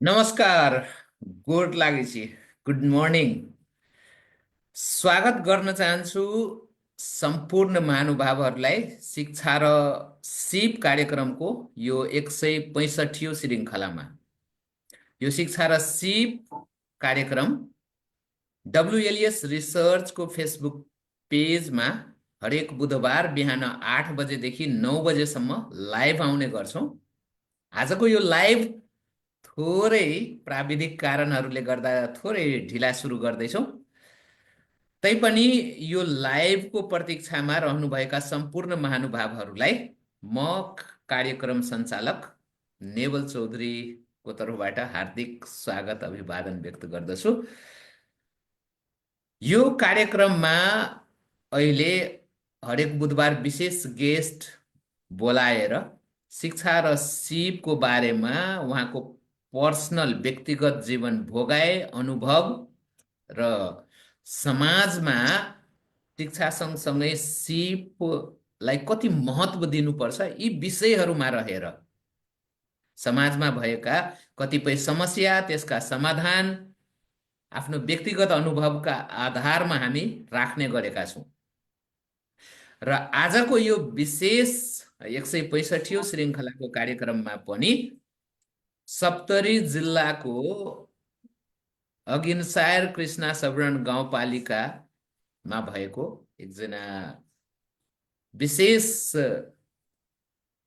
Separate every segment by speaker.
Speaker 1: नमस्कार। गुड लागेछि। Good morning. स्वागत गर्न चाहन्छु सम्पूर्ण महानुभावहरूलाई शिक्षा र सिप कार्यक्रमको यो 165औं श्रृङ्खलामा। यो शिक्षा र सिप कार्यक्रम डब्लुएलएस रिसर्चको फेसबुक पेजमा हरेक बुधबार बिहान 8 बजेदेखि 9 बजेसम्म लाइभ आउने गर्छौँ। आजको यो लाइभ थोरै प्राविधिक कारणहरूले गर्दा थोरै ढिला सुरु गर्दैछौँ। तैपनि यो लाइभको प्रतीक्षामा रहनुभएका सम्पूर्ण महानुभावहरूलाई म कार्यक्रम सञ्चालक नेवल चौधरीको तर्फबाट हार्दिक स्वागत अभिवादन व्यक्त गर्दछु। यो कार्यक्रममा अहिले हरेक बुधबार विशेष गेस्ट बोलाएर शिक्षा र सिपको बारेमा उहाँको पर्सनल व्यक्तिगत जीवन भोगाए अनुभव र समाजमा शिक्षा सँगसँगै सिपलाई कति महत्त्व दिनुपर्छ यी विषयहरूमा रहेर समाजमा भएका कतिपय समस्या, त्यसका समाधान आफ्नो व्यक्तिगत अनुभवका आधारमा हामी राख्ने गरेका छौँ। र आजको यो विशेष 165औं श्रृङ्खलाको कार्यक्रममा पनि सप्तरी जिल्लाको अघिनसार कृष्णा सबरण गाउँपालिकामा भएको एकजना विशेष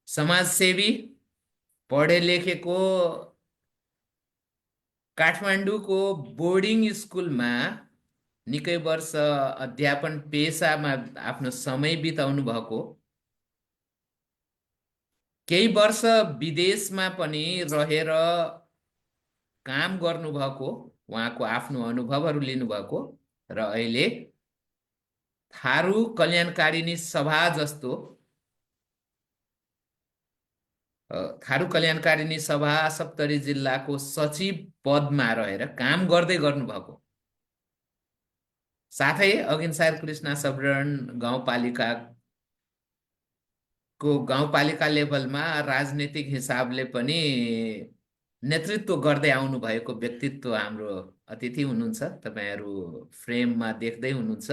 Speaker 1: समाजसेवी, पढे लेखेको, काठमाडौँको बोर्डिङ स्कुलमा निकै वर्ष अध्यापन पेसामा आफ्नो समय बिताउनु भएको, केही वर्ष विदेशमा पनि रहेर काम गर्नुभएको, उहाँको आफ्नो अनुभवहरू लिनुभएको र अहिले थारू कल्याणकारिणी सभा जस्तो थारू कल्याणकारिणी सभा सप्तरी जिल्लाको सचिव पदमा रहेर काम गर्दै गर्नुभएको, साथै अघिनसार कृष्णा सबरण गाउँपालिका लेभलमा राजनीतिक हिसाबले पनि नेतृत्व गर्दै आउनु भएको व्यक्तित्व हाम्रो अतिथि हुनुहुन्छ। तपाईहरू फ्रेममा देख्दै हुनुहुन्छ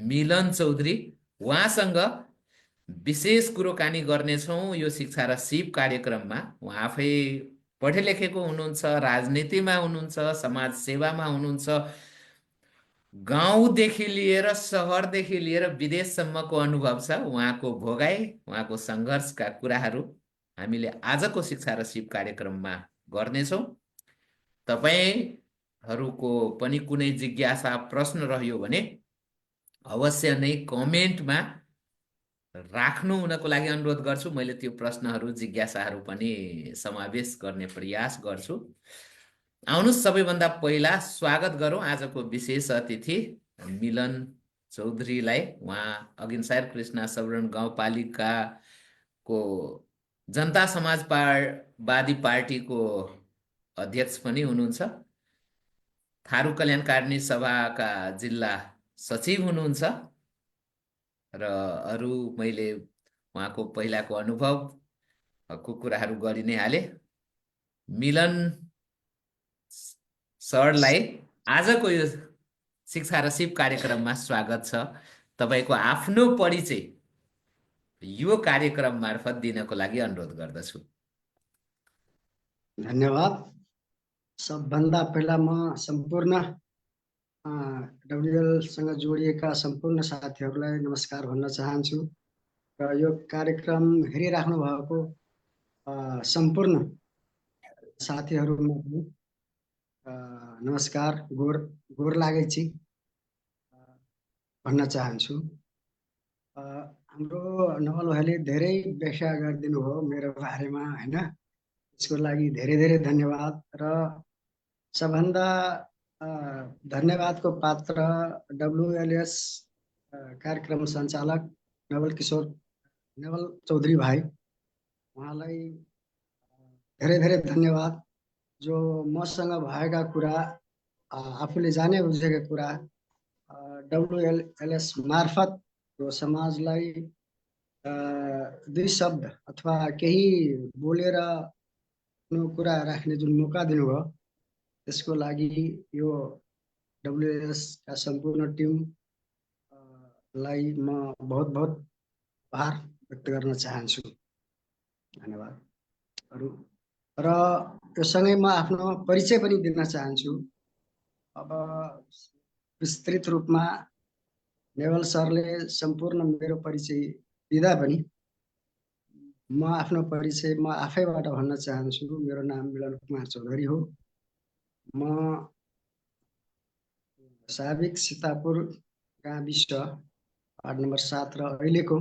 Speaker 1: मिलन चौधरी। उहाँसँग विशेष कुराकानी गर्नेछौँ यो शिक्षा र सिप कार्यक्रममा। उहाँ आफै पढे लेखेको हुनुहुन्छ, राजनीतिमा हुनुहुन्छ, समाज सेवामा हुनुहुन्छ, गाउँदेखि लिएर सहरदेखि लिएर विदेशसम्मको अनुभव छ। उहाँको भोगाई, उहाँको सङ्घर्षका कुराहरू हामीले आजको शिक्षा र सिप कार्यक्रममा गर्नेछौँ। तपाईहरूको पनि कुनै जिज्ञासा प्रश्न रह्यो भने अवश्य नै कमेन्टमा राख्नु हुनको लागि अनुरोध गर्छु। मैले त्यो प्रश्नहरू, जिज्ञासाहरू पनि समावेश गर्ने प्रयास गर्छु। आउनुहोस् सबैभन्दा पहिला स्वागत गरौँ आजको विशेष अतिथि मिलन चौधरीलाई। उहाँ अघिनसार कृष्णा सबरण गाउँपालिकाको जनता समाजवादी पार्टीको अध्यक्ष पनि हुनुहुन्छ, थारू कल्याणकारिणी सभाका जिल्ला सचिव हुनुहुन्छ र अरू मैले उहाँको पहिलाको अनुभवको कुराहरू गरि नै हाले। मिलन सरलाई आजको यो शिक्षा र सिप कार्यक्रममा स्वागत छ। तपाईको आफ्नो परिचय यो कार्यक्रम मार्फत दिनको लागि अनुरोध गर्दछु।
Speaker 2: धन्यवाद। सबभन्दा पहिला म सम्पूर्ण डब्लुएलसँग जोडिएका सम्पूर्ण साथीहरूलाई नमस्कार भन्न चाहन्छु र यो कार्यक्रम हेरिराख्नु भएको सम्पूर्ण साथीहरूमा पनि नमस्कार, गोर लागेछि भन्न चाहन्छु। हाम्रो नवल भाइले धेरै व्याख्या गरिदिनु भयो मेरो बारेमा, हैन? यसको लागि धेरै धेरै धन्यवाद। र सबभन्दा धन्यवादको पात्र डब्लुएलएस कार्यक्रम सञ्चालक नेवल चौधरी भाइ, उहाँलाई धेरै धेरै धन्यवाद। जो मसँग भएका कुरा, आफूले जाने बुझेका कुरा डब्लुएलएस मार्फत यो समाजलाई दुई शब्द अथवा केही बोलेर आफ्नो कुरा राख्ने जुन मौका दिनुभयो त्यसको लागि यो WS का सम्पूर्ण टिम लाई म बहुत बहुत आभार व्यक्त गर्न चाहन्छु। धन्यवाद। अरू र यो सँगै म आफ्नो परिचय पनि दिन चाहन्छु। अब विस्तृत रूपमा नेवल सरले सम्पूर्ण मेरो परिचय दिँदा पनि म आफ्नो परिचय म आफैबाट भन्न चाहन्छु। मेरो नाम मिलन कुमार चौधरी हो। म साबिक सीतापुर गाविस वार्ड नम्बर 7 र अहिलेको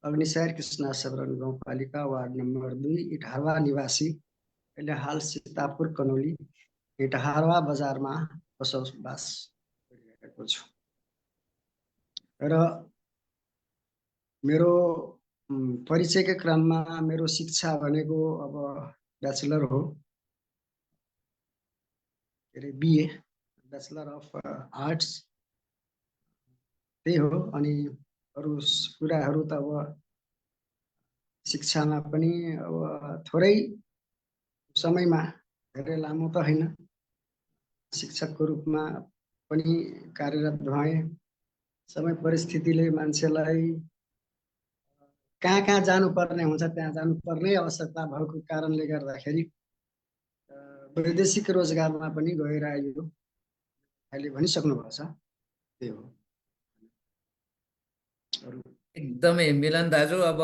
Speaker 2: अग्निसार कृष्ण सेवरन गाउँपालिका वार्ड नम्बर 2 इटहरवा निवासी। अहिले हाल सीतापुर कनौली इटहरवा बजारमा बसोबास गरिरहेको छु। र मेरो परिचयका क्रममा मेरो शिक्षा भनेको अब ब्याचलर हो, BA ब्याचलर अफ आर्ट्स त्यही हो। अनि अरू कुराहरू त अब शिक्षामा पनि अब थोरै समयमा धेरै लामो त होइन, शिक्षकको रूपमा पनि कार्यरत भएँ। समय परिस्थितिले मान्छेलाई कहाँ कहाँ जानुपर्ने हुन्छ त्यहाँ जानुपर्ने आवश्यकता भएको कारणले गर्दाखेरि वैदेशिक रोजगारमा पनि गएर आइयो, अहिले भनिसक्नु भएको छ। त्यही हो।
Speaker 1: एकदमै मिलन दाजु, अब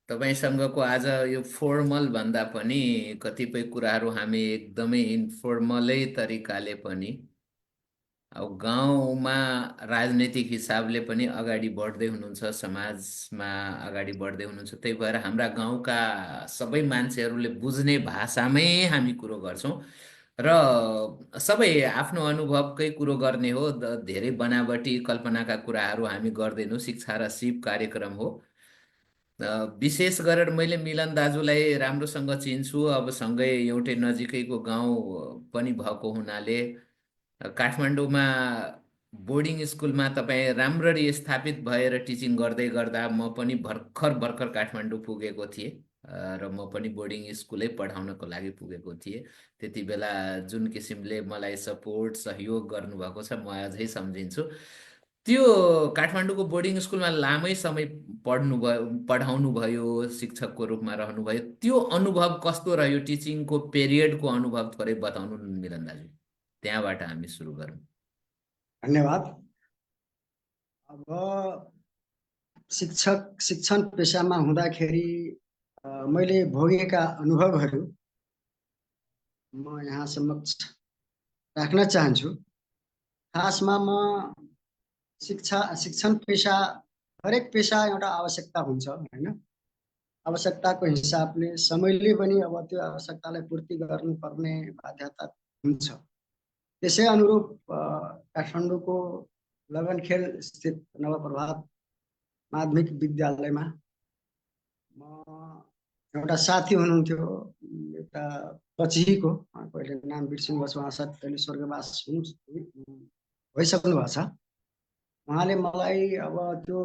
Speaker 1: तपाईँसँगको आज यो फोर्मल भन्दा पनि कतिपय कुराहरू हामी एकदमै इन्फोर्मलै तरिकाले पनि अब गाउँमा राजनैतिक हिसाबले पनि अगाडि बढ्दै हुनुहुन्छ, समाजमा अगाडि बढ्दै हुनुहुन्छ। त्यही भएर हाम्रा गाउँका सबै मान्छेहरूले बुझ्ने भाषामै हामी कुरो गर्छौँ र सबै आफ्नो अनुभवकै कुरो गर्ने हो। धेरै बनावटी कल्पनाका कुराहरू हामी गर्दैनौँ। शिक्षा र सिप कार्यक्रम हो। विशेष गरेर मैले मिलन दाजुलाई राम्रोसँग चिन्छु, अब सँगै एउटै नजिकैको गाउँ पनि भएको हुनाले काठमाडौँमा बोर्डिङ स्कुलमा तपाईँ राम्ररी स्थापित भएर टिचिङ गर्दै गर्दा म पनि भर्खर भर्खर काठमाडौँ पुगेको थिएँ र म पनि बोर्डिङ स्कुलै पढाउनको लागि पुगेको थिएँ। त्यति बेला जुन किसिमले मलाई सपोर्ट सहयोग गर्नुभएको छ म अझै सम्झिन्छु। त्यो काठमाडौँको बोर्डिङ स्कुलमा लामै समय पढाउनु भयो, शिक्षकको रूपमा रहनुभयो। त्यो अनुभव कस्तो रह्यो? टिचिङको पिरियडको अनुभव थोरै बताउनु न मिलन दाजु। त्यहाँबाट हामी सुरु गरौँ।
Speaker 2: धन्यवाद। अब शिक्षण पेसामा हुँदाखेरि मैले भोगेका अनुभवहरू म यहाँ समक्ष राख्न चाहन्छु। खासमा म शिक्षण पेसा, हरेक पेसा एउटा आवश्यकता हुन्छ हैन। आवश्यकताको हिसाबले समयले पनि अब त्यो आवश्यकतालाई पूर्ति गर्नुपर्ने बाध्यता हुन्छ। त्यसै अनुरूप काठमाडौँको लगनखेल स्थित नवप्रभात माध्यमिक विद्यालयमा म एउटा साथी हुनुहुन्थ्यो, एउटा पछिको, पहिले नाम बिर्सिनु भएको छ, उहाँ सायद अहिले स्वर्गवास भइसक्नु भएको छ। उहाँले मलाई अब त्यो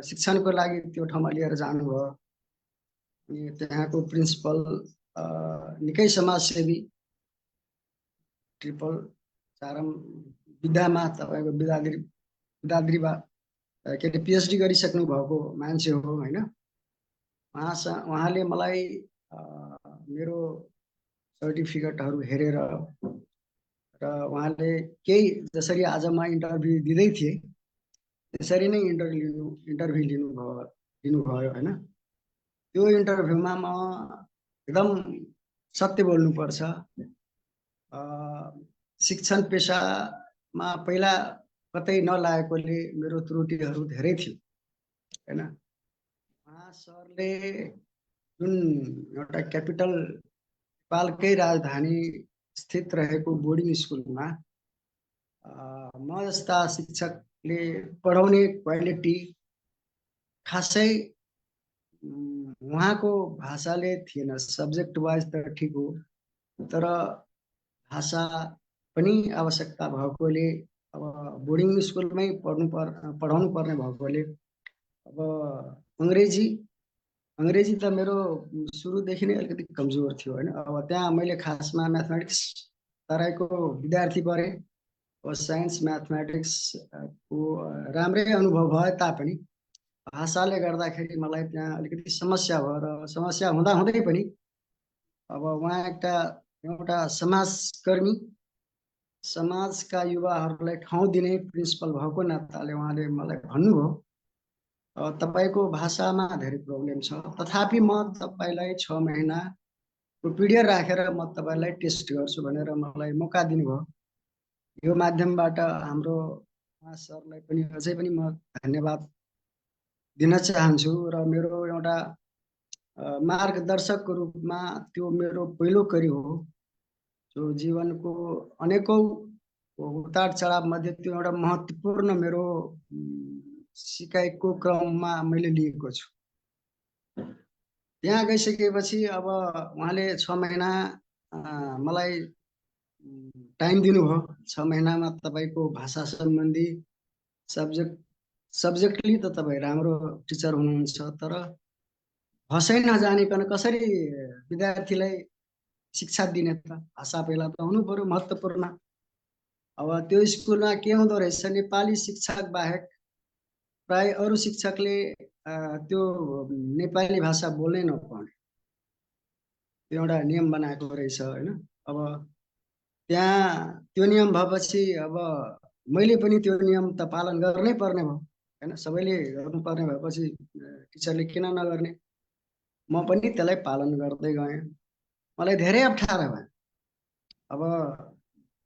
Speaker 2: शिक्षणको लागि त्यो ठाउँमा लिएर जानुभयो। अनि त्यहाँको प्रिन्सिपल निकै समाजसेवी, ट्रिपल चारम विद्यामा तपाईँको विद्याधरी के अरे PhD गरिसक्नु भएको मान्छे हो होइन। उहाँले मलाई मेरो सर्टिफिकेटहरू हेरेर र उहाँले केही जसरी आज म इन्टरभ्यू दिँदै थिएँ त्यसरी नै इन्टरभ्यू लिनुभयो होइन। त्यो इन्टरभ्यूमा म एकदम सत्य बोल्नुपर्छ। शिक्षण पेसामा पहिला कतै नलागेकोले मेरो त्रुटिहरू धेरै थियो हैन। उहाँ सरले जुन एउटा क्यापिटल नेपालकै राजधानी स्थित रहेको बोर्डिङ स्कुलमा म जस्ता शिक्षकले पढाउने क्वालिटी खासै उहाँको भाषाले थिएन। सब्जेक्ट वाइज त ठिक हो, तर भाषा पनि आवश्यकता भएकोले अब बोर्डिङ स्कुलमै पढाउनु पर्ने भएकोले अब अङ्ग्रेजी अङ्ग्रेजी त मेरो सुरुदेखि नै अलिकति कमजोर थियो होइन। अब त्यहाँ मैले खासमा म्याथमेटिक्स तराईको विद्यार्थी परेँ। साइन्स म्याथमेटिक्स को राम्रै अनुभव भए तापनि भाषाले गर्दाखेरि मलाई त्यहाँ अलिकति समस्या भयो, र समस्या हुँदा हुँदै पनि अब उहाँ एउटा समाजकर्मी, समाजका युवाहरूलाई ठाउँ दिने प्रिन्सिपल भएको नाताले उहाँले मलाई भन्नुभयो, तपाईँको भाषामा धेरै प्रब्लम छ, तथापि म तपाईँलाई 6 महिनाको पिरियड राखेर म तपाईँलाई टेस्ट गर्छु भनेर मलाई मौका दिनुभयो। यो माध्यमबाट हाम्रो उहाँ सरलाई पनि अझै पनि म धन्यवाद दिन चाहन्छु। र मेरो एउटा मार्गदर्शकको रूपमा त्यो मेरो पहिलो करि हो, जो जीवनको अनेकौँ उतार चढाव मध्ये त्यो एउटा महत्त्वपूर्ण मेरो सिकाइको क्रममा मैले लिएको छु। त्यहाँ गइसकेपछि अब उहाँले 6 महिना मलाई टाइम दिनुभयो। 6 महिनामा तपाईँको भाषा सम्बन्धी सब्जेक्टली त तपाईँ राम्रो टिचर हुनुहुन्छ, तर भाषै नजानिकन कसरी विद्यार्थीलाई शिक्षा दिने त? भाषा पहिला त हुनु पर्यो महत्त्वपूर्ण। अब त्यो स्कुलमा के हुँदो रहेछ, नेपाली शिक्षक बाहेक प्राय अरू शिक्षकले त्यो नेपाली भाषा बोल्नै नपाउने त्यो एउटा नियम बनाएको रहेछ होइन। अब त्यहाँ त्यो नियम भएपछि अब मैले पनि त्यो नियम त पालन गर्नै पर्ने भयो होइन। सबैले गर्नुपर्ने भएपछि टिचरले किन नगर्ने? म पनि त्यसलाई पालन गर्दै गएँ। मलाई धेरै अप्ठ्यारो भयो। अब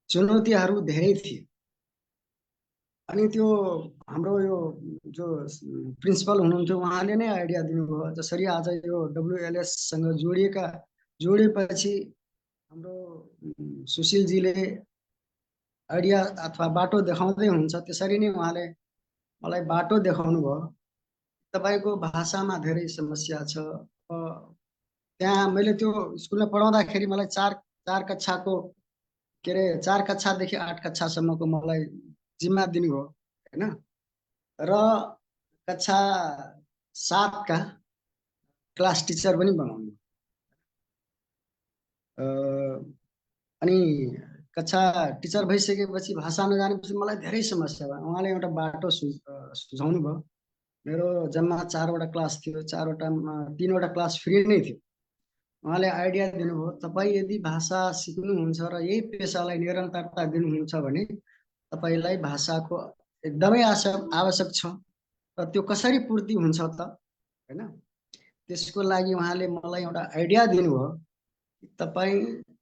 Speaker 2: चुनौतीहरू धेरै थिए। अनि त्यो हाम्रो यो जो प्रिन्सिपल हुनुहुन्थ्यो उहाँले नै आइडिया दिनुभयो। जसरी आज यो WLS-सँग जोडिएपछि हाम्रो सुशीलजीले आइडिया अथवा बाटो देखाउँदै हुन्छ, त्यसरी नै उहाँले मलाई बाटो देखाउनु भयो। तपाईँको भाषामा धेरै समस्या छ। त्यहाँ मैले त्यो स्कुलमा पढाउँदाखेरि मलाई चार कक्षाको के अरे 4 कक्षादेखि 8 कक्षासम्मको मलाई जिम्मा दिनुभयो होइन। र कक्षा 7का क्लास टिचर पनि बनाउनु। अनि कक्षा टिचर भइसकेपछि भाषा नजानेपछि मलाई धेरै समस्या भयो। उहाँले एउटा बाटो सुझाउनु भयो। मेरो जम्मा 4वटा क्लास थियो, 3वटा क्लास फ्री नै थियो। उहाँले आइडिया दिनुभयो, तपाईँ यदि भाषा सिक्नुहुन्छ र यही पेसालाई निरन्तरता दिनुहुन्छ भने तपाईँलाई भाषाको एकदमै आवश्यक छ, र त्यो कसरी पूर्ति हुन्छ त होइन। त्यसको लागि उहाँले मलाई एउटा आइडिया दिनुभयो। तपाईँ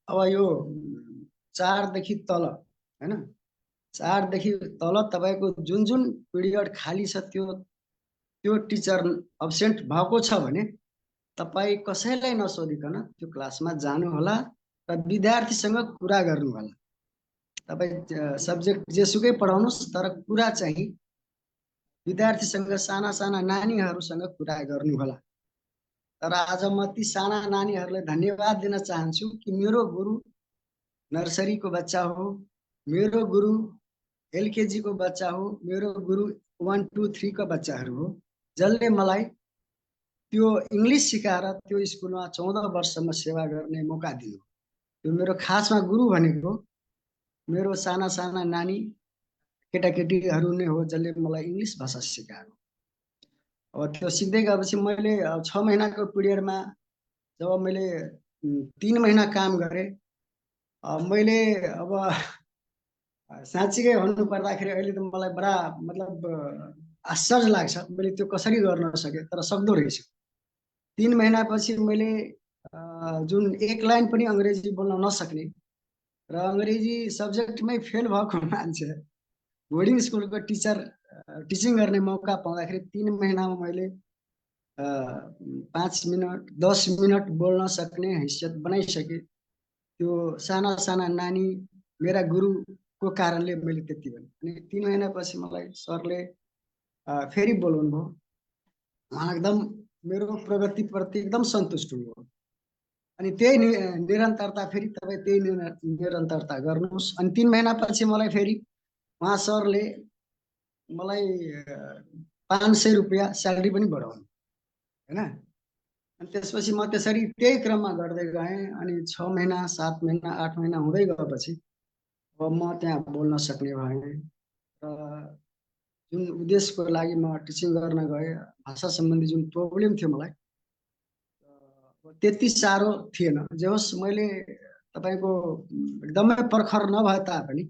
Speaker 2: अब यो 4 देखि तल होइन, 4 देखि तल तपाईँको जुन जुन पिरियड खाली छ त्यो टिचर अब्सेन्ट भएको छ भने तपाईँ कसैलाई नसोधिकन त्यो क्लासमा जानुहोला र विद्यार्थीसँग कुरा गर्नुहोला। तपाईँ सब्जेक्ट जेसुकै पढाउनुहोस्, तर कुरा चाहिँ विद्यार्थीसँग, साना साना नानीहरूसँग कुरा गर्नुहोला। तर आज म ती साना नानीहरूलाई धन्यवाद दिन चाहन्छु कि मेरो गुरु नर्सरीको बच्चा हो, मेरो गुरु LKG को बच्चा हो, मेरो गुरु 1 2 3 का बच्चाहरू हो, जसले मलाई त्यो इङ्ग्लिस सिकाएर त्यो स्कुलमा 14 वर्षसम्म सेवा गर्ने मौका दियो। त्यो मेरो खासमा गुरु भनेको मेरो साना साना नानी केटाकेटीहरू नै हो, जसले मलाई इङ्ग्लिस भाषा सिकायो। अब त्यो सिक्दै गएपछि मैले 6 महिनाको पिरियडमा जब मैले 3 महिना काम गरेँ, मैले अब साँच्चीकै भन्नु पर्दाखेरि अहिले त मलाई बडा मतलब आश्चर्य लाग्छ मैले त्यो कसरी गर्न सकेँ, तर सक्दो रहेछ। 3 महिनापछि मैले जुन एक लाइन पनि अङ्ग्रेजी बोल्न नसक्ने र अङ्ग्रेजी सब्जेक्टमै फेल भएको मान्छे बोर्डिङ स्कुलको टिचिङ गर्ने मौका पाउँदाखेरि 3 महिनामा मैले 5 मिनट 10 मिनट बोल्न सक्ने हैसियत बनाइसकेँ। त्यो साना साना नानी मेरा गुरुको कारणले मैले त्यति भने। अनि 3 महिनापछि मलाई सरले फेरि बोलाउनु भयो। उहाँ एकदम मेरो प्रगतिप्रति एकदम सन्तुष्ट हुनुभयो। अनि त्यही निरन्तरता, फेरि तपाईँ त्यही निरन्तरता गर्नुहोस्। अनि 3 महिनापछि मलाई फेरि उहाँ सरले मलाई 500 रुपियाँ स्यालेरी पनि बढाउनु होइन। अनि त्यसपछि म त्यसरी त्यही क्रममा गर्दै गएँ। अनि 6 महिना 7 महिना 8 महिना हुँदै गएपछि अब म त्यहाँ बोल्न सक्ने भएँ। र जुन उद्देश्यको लागि म टिचिङ गर्न गएँ, भाषा सम्बन्धी जुन प्रब्लम थियो मलाई त्यति साह्रो थिएन। जे होस् मैले तपाईँको एकदमै प्रखर नभए तापनि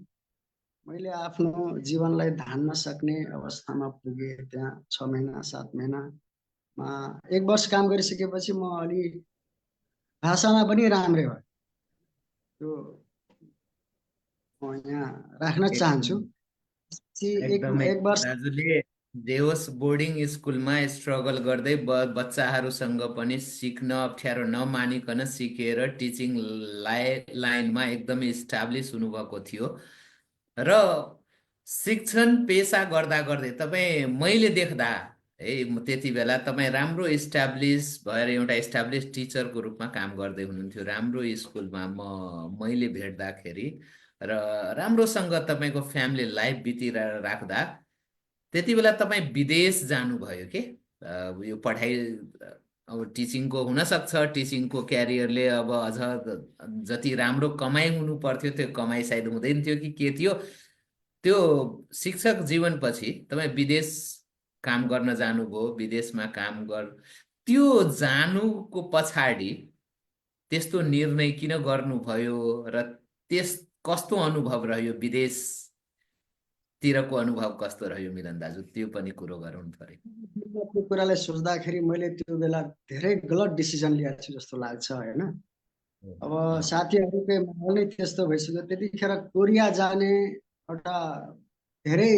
Speaker 2: मैले आफ्नो जीवनलाई धान्न सक्ने अवस्थामा पुगेँ। त्यहाँ 6 महिना 7 महिनामा 1 वर्ष काम गरिसकेपछि म अलि भाषामा पनि राम्रै भएँ। त्यो म यहाँ राख्न चाहन्छु।
Speaker 1: एकदम
Speaker 2: चाहिँ एक
Speaker 1: एकदमै
Speaker 2: एक वर्ष
Speaker 1: दाजुले जे होस् बोर्डिङ स्कुलमा स्ट्रगल गर्दै बच्चाहरूसँग पनि सिक्न अप्ठ्यारो नमानिकन सिकेर टिचिङ लाइनमा एकदमै इस्टाब्लिस हुनुभएको थियो र शिक्षण पेसा गर्दा गर्दै तपाईँ मैले देख्दा है त्यति बेला तपाईँ राम्रो इस्टाब्लिस भएर एउटा इस्टाब्लिस टिचरको रूपमा काम गर्दै हुनुहुन्थ्यो राम्रो स्कुलमा मैले भेट्दाखेरि र राम्रोसँग तपाईँको फ्यामिली लाइफ राख्दा त्यति बेला तपाईँ विदेश जानुभयो के यो पढाइ अब टिचिङको हुनसक्छ टिचिङको क्यारियरले अब अझ जति राम्रो कमाइ हुनु पर्थ्यो त्यो कमाइ सायद हुँदैन थियो कि के थियो त्यो शिक्षक जीवनपछि तपाईँ विदेश काम गर्न जानुभयो विदेशमा काम गर त्यो जानुको पछाडि त्यस्तो निर्णय किन गर्नुभयो र त्यस कस्तो अनुभव रह्यो विदेशतिरको अनुभव कस्तो रह्यो मिलन दाजु त्यो पनि कुरो गरौँ पर्यो।
Speaker 2: त्यो कुरालाई सोच्दाखेरि मैले त्यो बेला धेरै गलत डिसिजन लिएको छु जस्तो लाग्छ होइन। अब
Speaker 1: अँ,
Speaker 2: साथीहरूकै माहौल नै त्यस्तो भइसक्यो। त्यतिखेर कोरिया जाने एउटा धेरै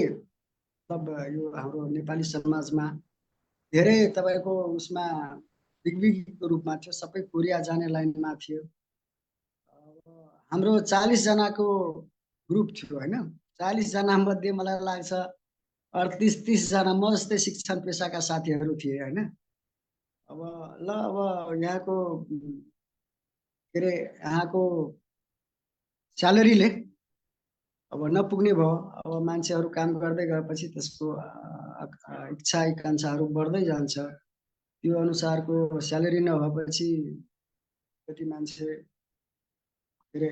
Speaker 2: मतलब यो हाम्रो नेपाली समाजमा धेरै तपाईँको उसमा दिग्विजयको रूपमा थियो। सबै कोरिया जाने लाइनमा थियो। अब हाम्रो 40 जनाको ग्रुप थियो होइन। 40 जना मध्ये मलाई लाग्छ 38-30 जना म जस्तै शिक्षण पेसाका साथीहरू थिए होइन। अब ल अब यहाँको के अरे यहाँको स्यालेरीले अब नपुग्ने भयो। अब मान्छेहरू काम गर्दै गएपछि त्यसको इच्छा आकाङ्क्षाहरू बढ्दै जान्छ। त्यो अनुसारको स्यालेरी नभएपछि कति मान्छे के अरे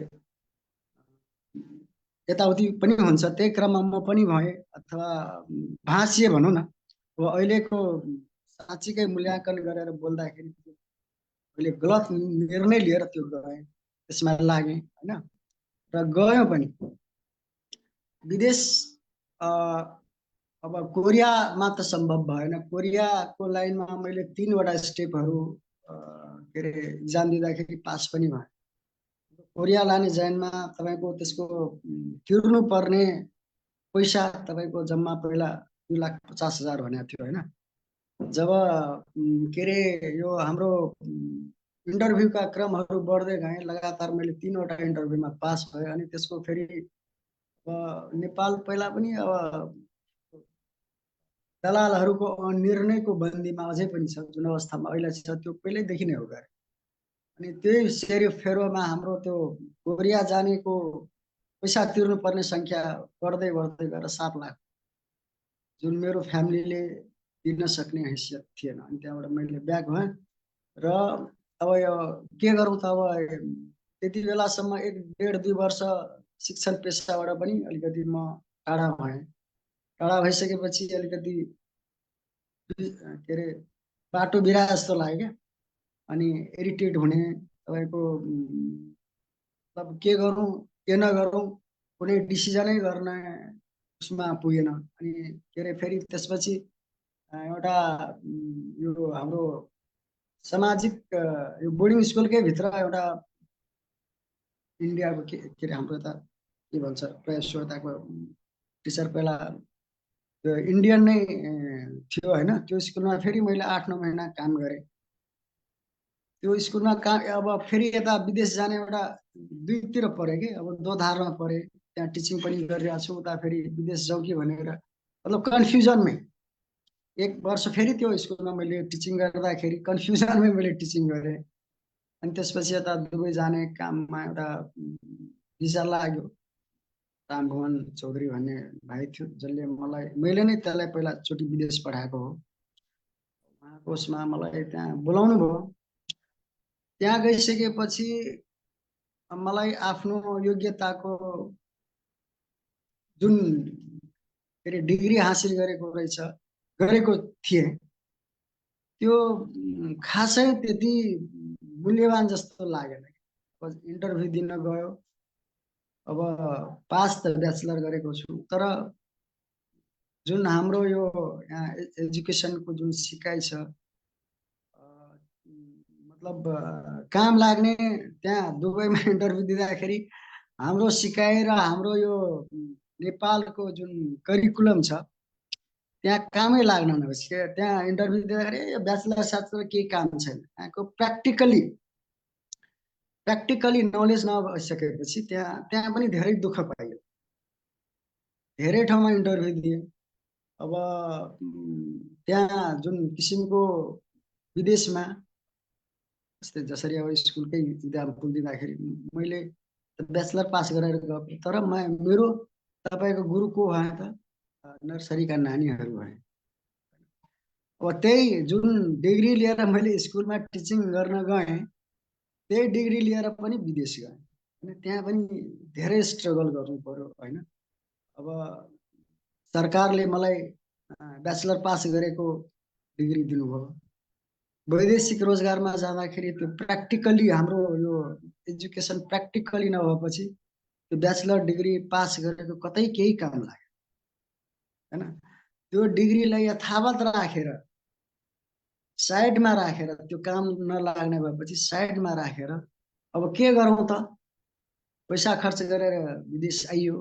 Speaker 2: यताउति पनि हुन्छ। त्यही क्रममा म पनि भएँ अथवा भाँसिए भनौँ न। अब अहिलेको साँच्चीकै मूल्याङ्कन गरेर बोल्दाखेरि मैले गलत निर्णय लिएर त्यो गरेँ, त्यसमा लागेँ होइन। र गयो पनि विदेश। अ, अब कोरियामा त सम्भव भएन। कोरियाको लाइनमा मैले 3वटा स्टेपहरू के अरे इक्जाम दिँदाखेरि पास पनि भएँ। कोरिया लाने जैनमा तपाईँको त्यसको तिर्नु पर्ने पैसा तपाईँको जम्मा पहिला 2,50,000 भनेको थियो होइन। जब के अरे यो हाम्रो इन्टरभ्यूका क्रमहरू बढ्दै गए लगातार मैले 3वटा इन्टरभ्यूमा पास भएँ। अनि त्यसको फेरि नेपाल पहिला पनि अब दलालहरूको निर्णयको बन्दीमा अझै पनि छ। जुन अवस्थामा अहिले छ त्यो पहिल्यैदेखि नै हो गरे। अनि त्यही सेरोफेरोमा हाम्रो त्यो कोरिया जानेको पैसा तिर्नुपर्ने सङ्ख्या बढ्दै बढ्दै गएर 7 लाख, जुन मेरो फ्यामिलीले तिर्न सक्ने हैसियत थिएन। अनि त्यहाँबाट मैले ब्याक भएँ। र अब यो के गरौँ त अब त्यति बेलासम्म 1.5-2 वर्ष शिक्षण पेसाबाट पनि अलिकति म टाढा भएँ। टाढा भइसकेपछि अलिकति के अरे बाटो बिरा जस्तो लाग्यो क्या। अनि इरिटेट हुने तपाईँको मतलब के गरौँ के नगरौँ कुनै डिसिजनै गर्न उसमा पुगेन। अनि के अरे फेरि त्यसपछि एउटा यो हाम्रो सामाजिक यो बोर्डिङ स्कुलकै भित्र एउटा इन्डियाको के अरे हाम्रो यता के भन्छ प्रायः जसो यताको टिचर पहिला त्यो इन्डियन नै थियो होइन। त्यो स्कुलमा फेरि मैले 8-9 महिना काम गरेँ। त्यो स्कुलमा अब फेरि यता विदेश जाने एउटा दुईतिर परेँ कि। अब दोधारमा परेँ, त्यहाँ टिचिङ पनि गरिरहेको छु, उता फेरि विदेश जाउँ कि भनेर मतलब कन्फ्युजनमै 1 वर्ष फेरि त्यो स्कुलमा मैले टिचिङ गर्दाखेरि कन्फ्युजनमै मैले टिचिङ गरेँ। अनि त्यसपछि यता दुबई जाने काममा एउटा भिजा लाग्यो। रामभुवन चौधरी भन्ने भाइ थियो जसले मलाई मैले नै त्यसलाई पहिलाचोटि विदेश पठाएको हो। उहाँको उसमा मलाई त्यहाँ बोलाउनु भयो। त्यहाँ गइसकेपछि मलाई आफ्नो योग्यताको जुन के अरे डिग्री हासिल गरेको थिएँ, त्यो खासै त्यति मूल्यवान जस्तो लागेन। इन्टरभ्यू दिन गयो, अब पास त ब्याचलर गरेको छु, तर जुन हाम्रो यो यहाँ एजुकेसनको जुन सिकाइ छ, मतलब काम लाग्ने, त्यहाँ दुबईमा इन्टरभ्यू दिँदाखेरि हाम्रो सिकाइ र हाम्रो यो नेपालको जुन करिकुलम छ, त्यहाँ कामै लाग्न नहोस् क्या। त्यहाँ इन्टरभ्यू दिँदाखेरि ब्याचलर साथमा केही काम छैन। त्यहाँको प्र्याक्टिकली नलेज नभइसकेपछि त्यहाँ त्यहाँ पनि धेरै दुःख पाइयो। धेरै ठाउँमा इन्टरभ्यू दिएँ। अब त्यहाँ जुन किसिमको विदेशमा जस्तै जसरी अब स्कुलकै इक्जाम्पल दिँदाखेरि मैले ब्याचलर पास गरेर गएको, तर मेरो तपाईँको गुरु को भए त नर्सरीका नानीहरू भए। अब त्यही जुन डिग्री लिएर मैले स्कुलमा टिचिङ गर्न गएँ, त्यही डिग्री लिएर पनि विदेश गएँ होइन। त्यहाँ पनि धेरै स्ट्रगल गर्नु पर्यो होइन। अब सरकारले मलाई ब्याचलर पास गरेको डिग्री दिनुभयो। वैदेशिक रोजगारमा जाँदाखेरि त्यो प्र्याक्टिकली हाम्रो यो एजुकेसन प्र्याक्टिकली नभएपछि त्यो ब्याचलर डिग्री पास गरेको कतै केही काम लाग्यो होइन। त्यो डिग्रीलाई यथावत राखेर साइडमा राखेर, त्यो काम नलाग्ने भएपछि साइडमा राखेर अब के गरौँ त, पैसा खर्च गरेर विदेश आइयो,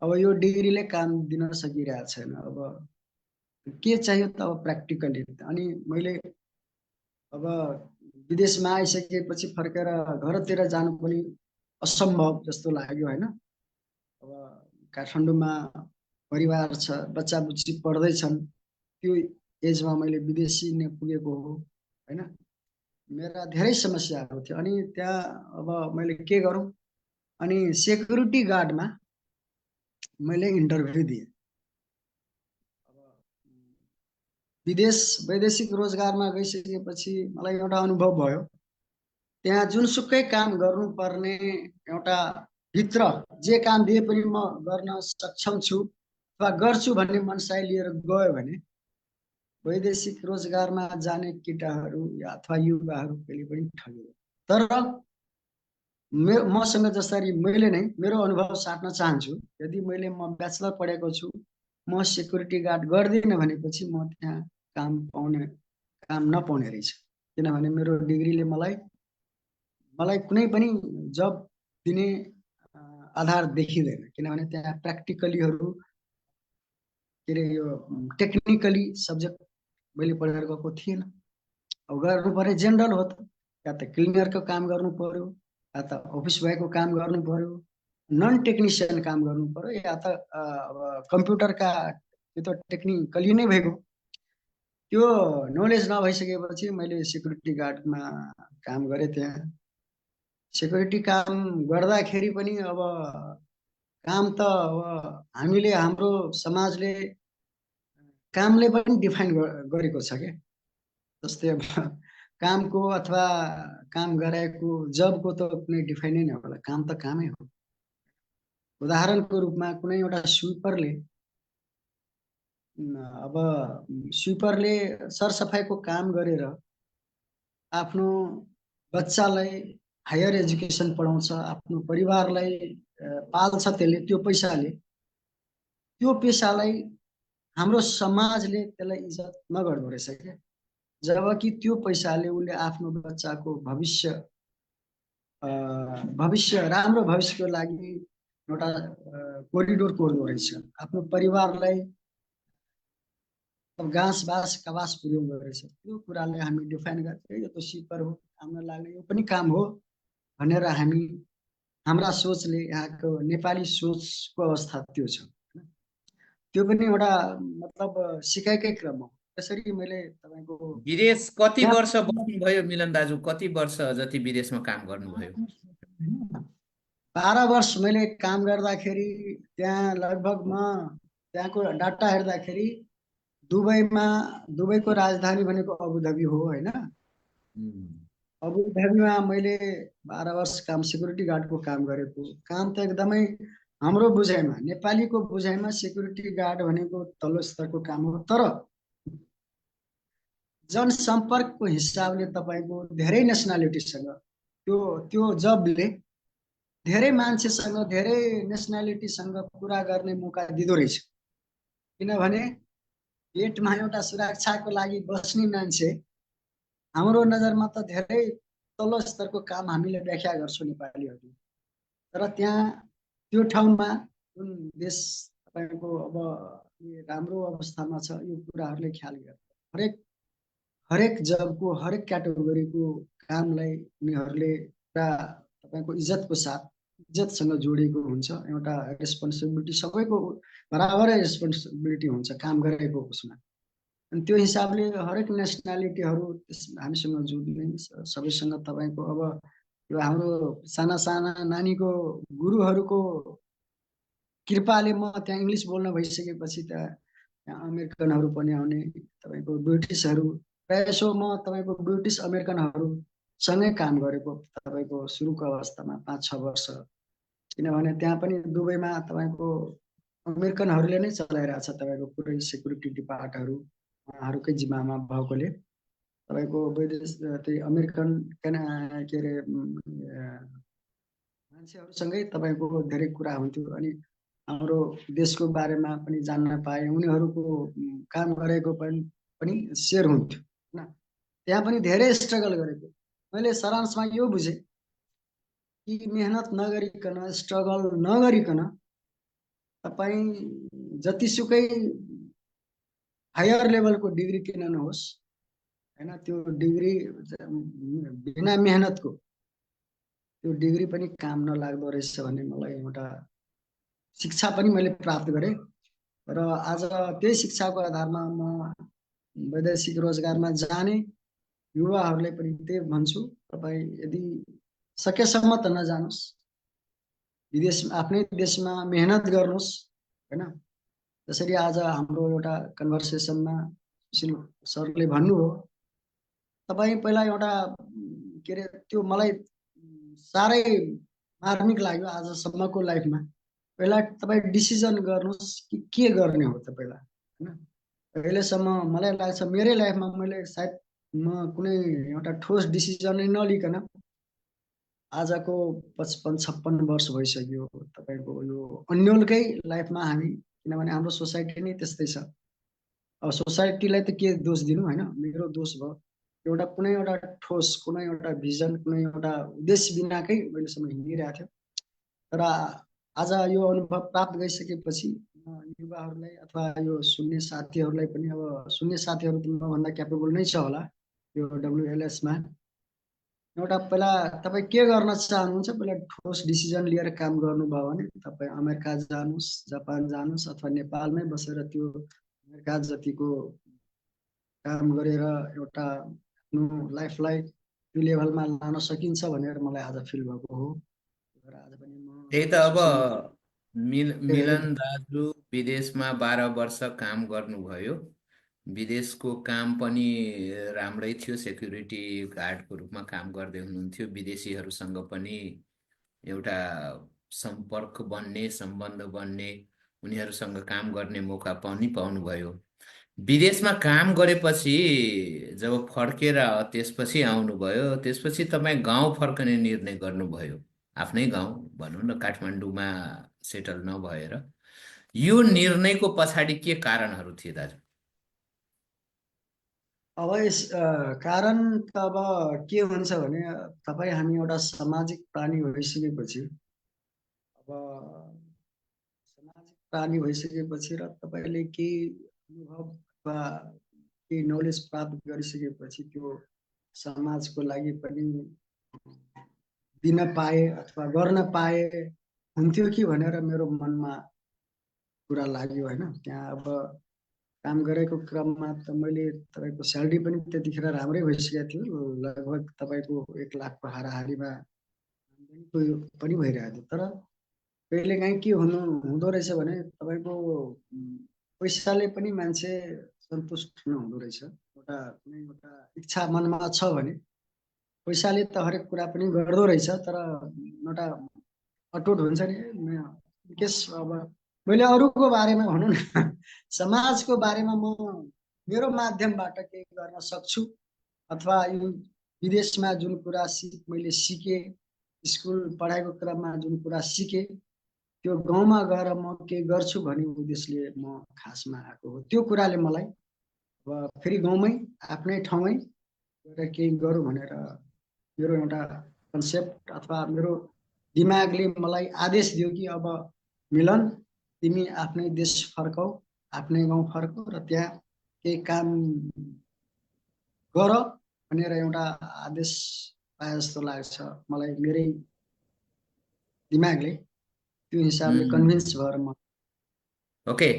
Speaker 2: अब यो डिग्रीले काम दिन सकिरहेको छैन। अब के चाहियो त, अब प्र्याक्टिकली। अनि मैले अब विदेशमा आइसकेपछि फर्केर घरतिर जानु पनि असम्भव जस्तो लाग्यो होइन। अब काठमाडौँमा परिवार छ, बच्चा बुच्ची पढ्दैछन्, त्यो एजमा मैले विदेशी नै पुगेको हो होइन। मेरा धेरै समस्याहरू थियो। अनि त्यहाँ अब मैले के गरौँ, अनि सेक्युरिटी गार्डमा मैले इन्टरभ्यू दिएँ। वैदेशिक रोजगारमा गइसकेपछि मलाई एउटा अनुभव भयो, त्यहाँ जुनसुकै काम गर्नुपर्ने एउटा भित्र जे काम दिए पनि म गर्न सक्षम छु अथवा गर्छु भन्ने मनसाय लिएर गयो भने वैदेशिक रोजगारमा जाने केटाहरू अथवा युवाहरू कहिले पनि ठगियो। तर मसँग जसरी मैले नै मेरो अनुभव साट्न चाहन्छु, यदि म ब्याचलर पढेको छु, म सेक्युरिटी गार्ड गर्दिनँ भनेपछि म त्यहाँ काम नपाउने रहेछ। किनभने मेरो डिग्रीले मलाई कुनै पनि जब दिने आधार देखिँदैन। किनभने त्यहाँ प्र्याक्टिकलीहरू के अरे यो टेक्निकली सब्जेक्ट मैले पढेर गएको थिएन। अब गर्नु पर्ने जेनरल हो त, या त क्लिनरको काम गर्नु पर्यो, या त अफिस बोयको काम गर्नु पर्यो, नन टेक्निसियन काम गर्नु पर्यो, या त कम्प्युटरका त्यो त टेक्निकली नै भएको। त्यो नलेज नभइसकेपछि मैले सेक्युरिटी गार्डमा काम गरेँ। त्यहाँ सेक्युरिटी काम गर्दाखेरि पनि अब काम त अब हामीले हाम्रो समाजले कामले पनि डिफाइन गरेको छ क्या। जस्तै अब कामको अथवा काम गराएको जबको त कुनै डिफाइनै नहोला, काम त कामै हो। उदाहरणको रूपमा कुनै एउटा स्विपरले सरसफाइको काम गरेर आफ्नो बच्चालाई हायर एजुकेसन पढाउँछ, आफ्नो परिवारलाई पाल्छ, त्यसले त्यो पैसाले। त्यो पेसालाई हाम्रो समाजले त्यसलाई इज्जत नगर्दो रहेछ क्या। जबकि त्यो पैसाले उसले आफ्नो बच्चाको राम्रो भविष्यको लागि एउटा कोरिडोर कोर्दो रहेछ। आफ्नो परिवारलाई घाँस बास कवास पुर्याउँदो रहेछ। त्यो कुरालाई हामी डिफाइन गर्छौँ, यो त सिपर हो, काम लाग्ने यो पनि काम हो भनेर हाम्रा सोचले, यहाँको नेपाली सोचको अवस्था त्यो छ। त्यो पनि एउटा मतलब सिकाइकै क्रम हो। त्यसरी मैले तपाईँको
Speaker 1: विदेश कति
Speaker 2: त्यहाँ
Speaker 1: वर्ष बस्नुभयो मिलन दाजु? कति वर्ष जति विदेशमा काम गर्नुभयो?
Speaker 2: 12 वर्ष मैले काम गर्दाखेरि त्यहाँ लगभग त्यहाँको डाटा हेर्दाखेरि दुबईको राजधानी भनेको अबुधाबी हो होइन। अबु धाबीमा मैले 12 वर्ष काम सिक्युरिटी गार्डको काम गरेको। काम त एकदमै हाम्रो बुझाइमा, नेपालीको बुझाइमा सिक्युरिटी गार्ड भनेको तल्लो स्तरको काम हो। तर जनसम्पर्कको हिसाबले तपाईँको धेरै नेसनालिटीसँग त्यो त्यो जबले धेरै मान्छेसँग, धेरै नेसनालिटीसँग कुरा गर्ने मौका दिँदो रहेछ। किनभने गेटमा एउटा सुरक्षाको लागि बस्ने मान्छे हाम्रो नजरमा त धेरै तल्लो स्तरको काम हामीले व्याख्या गर्छौँ नेपालीहरूले। तर त्यहाँ त्यो ठाउँमा जुन देश तपाईँको अब राम्रो अवस्थामा छ, यो कुराहरूले ख्याल गर्छ। हरेक हरेक जबको, हरेक क्याटेगोरीको कामलाई उनीहरूले पुरा तपाईँको इज्जतको साथ, इज्जतसँग जोडिएको हुन्छ। एउटा रेस्पोन्सिबिलिटी सबैको बराबरै रेस्पोन्सिबिलिटी हुन्छ काम गरेको उसमा। अनि त्यो हिसाबले हरेक नेसनालिटीहरू हामीसँग जोडिने सबैसँग तपाईँको अब यो हाम्रो साना साना नानीको गुरुहरूको कृपाले म त्यहाँ इङ्ग्लिस बोल्न भइसकेपछि त्यहाँ अमेरिकनहरू पनि आउने, तपाईँको ब्रिटिसहरू प्रायःसो म तपाईँको ब्रिटिस अमेरिकनहरूसँगै काम गरेको तपाईँको सुरुको अवस्थामा 5-6 वर्ष। किनभने त्यहाँ पनि दुबईमा तपाईँको अमेरिकनहरूले नै चलाइरहेछ तपाईँको पुरै सिक्युरिटी डिपार्टहरू उहाँहरूकै जिम्मामा भएकोले तपाईँको विदेश त्यही अमेरिकन के अरे मान्छेहरूसँगै तपाईँको धेरै कुरा हुन्थ्यो। अनि हाम्रो देशको बारेमा पनि जान्न पाएँ, उनीहरूको काम गरेको पनि सेयर हुन्थ्यो होइन। त्यहाँ पनि धेरै स्ट्रगल गरेको मैले सारांशमा यो बुझेँ कि मेहनत नगरिकन, स्ट्रगल नगरिकन तपाईँ जतिसुकै हायर लेभलको डिग्री किन नहोस् होइन, त्यो डिग्री बिना मेहनतको त्यो डिग्री पनि काम नलाग्दो रहेछ भन्ने मलाई एउटा शिक्षा पनि मैले प्राप्त गरेँ। र आज त्यही शिक्षाको आधारमा म वैदेशिक रोजगारमा जाने युवाहरूलाई पनि त्यही भन्छु, तपाईँ यदि सकेसम्म त नजानुहोस्, विदेश आफ्नै देशमा मेहनत गर्नुहोस् होइन। जसरी आज हाम्रो एउटा कन्भर्सेसनमा सुशील सरले भन्नुभयो, तपाईँ पहिला एउटा के अरे त्यो मलाई साह्रै मार्मिक लाग्यो आजसम्मको लाइफमा। पहिला तपाईँ डिसिजन गर्नुहोस् कि के गर्ने हो त पहिला होइन। अहिलेसम्म मलाई लाग्छ मेरै लाइफमा मैले सायद म कुनै एउटा ठोस डिसिजनै नलिकन आजको 55-56 वर्ष भइसक्यो तपाईँको यो अन्यलकै लाइफमा हामी। किनभने हाम्रो सोसाइटी नै त्यस्तै छ। अब सोसाइटीलाई त के दोष दिनु होइन, मेरो दोष भयो। एउटा कुनै एउटा ठोस, कुनै एउटा भिजन, कुनै एउटा उद्देश्य बिनाकै अहिलेसम्म हिँडिरहेको थियो। तर आज यो अनुभव प्राप्त गरिसकेपछि युवाहरूलाई अथवा यो सुन्ने साथीहरूलाई पनि, अब सुन्ने साथीहरू त मभन्दा क्यापेबल नै छ होला यो WLS-मा, एउटा पहिला तपाईँ के गर्न चाहनुहुन्छ पहिला ठोस डिसिजन लिएर काम गर्नुभयो भने तपाईँ अमेरिका जानुहोस्, जापान जानुहोस् अथवा नेपालमै बसेर त्यो अमेरिका जतिको काम गरेर एउटा आफ्नो लाइफलाई त्यो लेभलमा लान सकिन्छ भनेर मलाई आज फिल भएको हो। आज पनि म
Speaker 1: त्यही त अब
Speaker 2: सुशील
Speaker 1: मिलन दाजु विदेशमा 12 वर्ष काम गर्नुभयो। विदेशको काम पनि राम्रै थियो, सेक्युरिटी गार्डको रूपमा काम गर्दै हुनुहुन्थ्यो। विदेशीहरूसँग पनि एउटा सम्पर्क बन्ने, सम्बन्ध बन्ने, उनीहरूसँग काम गर्ने मौका पनि पाउनुभयो। विदेशमा काम गरेपछि जब फर्केर त्यसपछि आउनुभयो, त्यसपछि तपाईँ गाउँ फर्कने निर्णय गर्नुभयो, आफ्नै गाउँ भनौँ न, काठमाडौँमा सेटल नभएर। यो निर्णयको पछाडि के कारणहरू थिए दाजु?
Speaker 2: अब यस कारण त अब के हुन्छ भने तपाईँ हामी एउटा सामाजिक प्राणी भइसकेपछि, अब सामाजिक प्राणी भइसकेपछि र तपाईँले केही अनुभव अथवा केही नलेज प्राप्त गरिसकेपछि त्यो समाजको लागि पनि दिन पाए अथवा गर्न पाए हुन्थ्यो कि भनेर मेरो मनमा कुरा लाग्यो होइन। त्यहाँ अब काम गरेको क्रममा त मैले तपाईँको स्यालेरी पनि त्यतिखेर राम्रै भइसकेको थियो, लगभग तपाईँको 1 लाखको हाराहारीमा पनि भइरहेको थियो। तर कहिलेकाहीँ के हुँदो रहेछ भने तपाईँको पैसाले पनि मान्छे सन्तुष्ट नहुँदो रहेछ। एउटा कुनै एउटा इच्छा मनमा छ भने पैसाले त हरेक कुरा पनि गर्दो रहेछ, तर एउटा अटुट हुन्छ नि। केस अब मैले अरूको बारेमा भनौँ न समाजको बारेमा म मेरो माध्यमबाट केही गर्न सक्छु, अथवा यो विदेशमा जुन कुरा मैले सिकेँ, स्कुल पढाइको क्रममा जुन कुरा सिकेँ, त्यो गाउँमा गएर म केही गर्छु भन्ने उद्देश्यले म खासमा आएको हो। त्यो कुराले मलाई अब फेरि गाउँमै आफ्नै ठाउँमै गएर केही गरौँ भनेर मेरो एउटा कन्सेप्ट अथवा मेरो दिमागले मलाई आदेश दियो कि अब मिलन, तिमी आफ्नै देश फर्कौ, आफ्नै गाउँ फर्कौ र त्यहाँ केही काम गर भनेर एउटा आदेश पाए जस्तो लाग्छ मलाई। मेरै दिमागले त्यो हिसाबले
Speaker 1: उम्,
Speaker 2: कन्भिन्स भएर म
Speaker 1: ओके,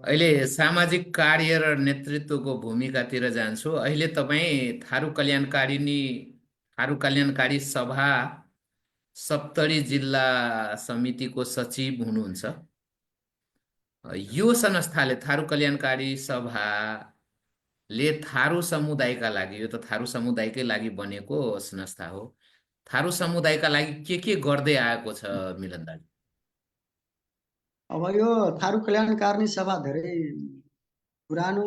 Speaker 1: अहिले सामाजिक कार्य र नेतृत्वको भूमिकातिर जान्छु। अहिले तपाईँ थारू कल्याणकारी सभा सप्तरी जिल्ला समितिको सचिव हुनुहुन्छ। यो संस्थाले थारू कल्याणकारी सभाले थारू समुदायका लागि, यो त थारू समुदायकै लागि बनेको संस्था हो, थारू समुदायका लागि के गर्दै आएको छ मिलन दाजु?
Speaker 2: अब यो थारू कल्याणकारिणी सभा धेरै पुरानो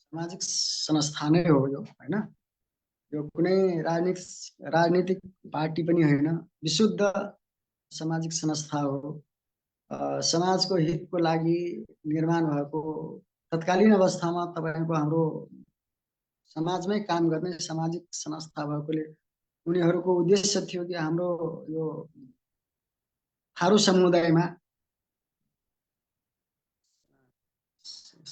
Speaker 2: सामाजिक संस्था नै हो यो, होइन? यो कुनै राजनीतिक पार्टी पनि होइन, विशुद्ध सामाजिक संस्था हो। समाजको हितको लागि निर्माण भएको, तत्कालीन अवस्थामा तपाईँको हाम्रो समाजमै काम गर्ने सामाजिक संस्था भएकोले उनीहरूको उद्देश्य थियो कि हाम्रो यो थारू समुदायमा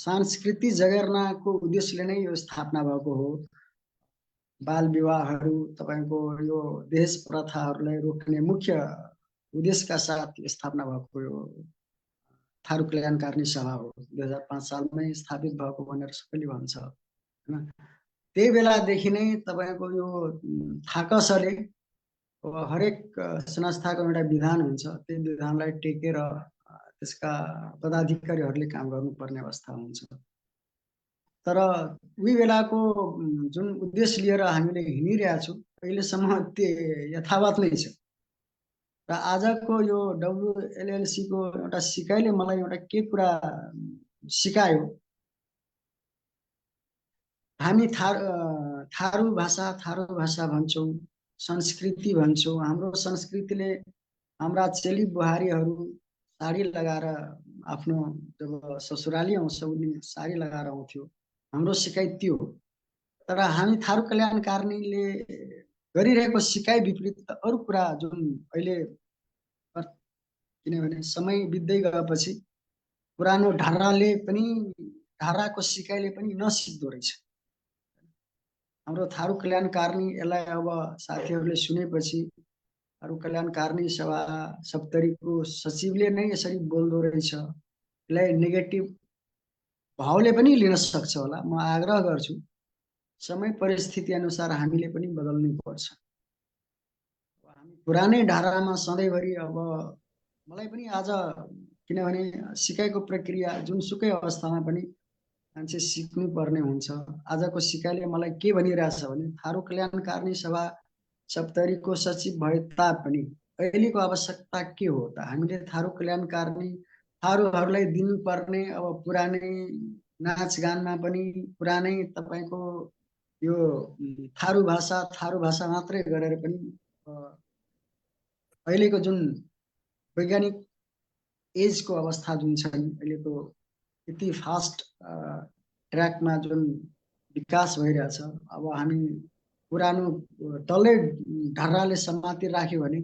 Speaker 2: संस्कृति जगेर्नाको उद्देश्यले नै यो स्थापना भएको हो। बाल विवाहहरू, तपाईँको यो दहेज प्रथाहरूलाई रोक्ने मुख्य उद्देश्यका साथ स्थापना भएको यो थारू कल्याणकारिणी सभा हो। 2005 सालमै स्थापित भएको भनेर सबैले भन्छ, होइन? त्यही बेलादेखि नै तपाईँको यो थाकसले हरेक संस्थाको एउटा विधान हुन्छ, त्यो विधानलाई टेकेर त्यसका पदाधिकारीहरूले काम गर्नुपर्ने अवस्था हुन्छ। तर उही बेलाको जुन उद्देश्य लिएर हामीले हिँडिरहेका छौँ अहिलेसम्म त्यो यथावत नै छ। र आजको यो WLLC को एउटा सिकाइले मलाई एउटा के कुरा सिकायो, हामी थारू भाषा भन्छौँ, संस्कृति भन्छौँ। हाम्रो संस्कृतिले हाम्रा चेली बुहारीहरू साडी लगाएर आफ्नो जब ससुराली आउँछ उनी साडी लगाएर आउँथ्यो, हाम्रो सिकाइ त्यो हो। तर हामी थारू कल्याणकारिणीले गरिरहेको सिकाइ विपरीत अरू कुरा जुन अहिले, किनभने समय बित्दै गएपछि पुरानो ढाराको सिकाइले पनि नसिक्दो रहेछ। हाम्रो थारू कल्याणकारिणी, यसलाई अब साथीहरूले सुनेपछि थारू कल्याणकारिणी सभा सप्तरीको सचिवले नै यसरी बोल्दो रहेछ, यसलाई नेगेटिभ भावले पनि लिन सक्छ होला। म आग्रह गर्छु समय परिस्थिति अनुसार हामीले पनि बदल्नु पर्छ। हामी पुरानै ढारामा सधैँभरि अब मलाई पनि आज, किनभने सिकाइको प्रक्रिया जुनसुकै अवस्थामा पनि मान्छे सिक्नु पर्ने हुन्छ। आजको सिकाइले मलाई के भनिरहेछ भने थारू कल्याणकारिणी सभा सप्तरीको सचिव भए तापनि अहिलेको आवश्यकता के हो त? हामीले थारू कल्याणकारिणी थारूहरूलाई दिनुपर्ने अब पुरानै नाचगानमा पनि पुरानै तपाईँको यो थारू भाषा मात्रै गरेर पनि अहिलेको जुन वैज्ञानिक एजको अवस्था जुन छ अहिलेको यति फास्ट ट्र्याकमा जुन विकास भइरहेछ, अब हामी पुरानो डल्लै ढर्राले समाति राख्यो भने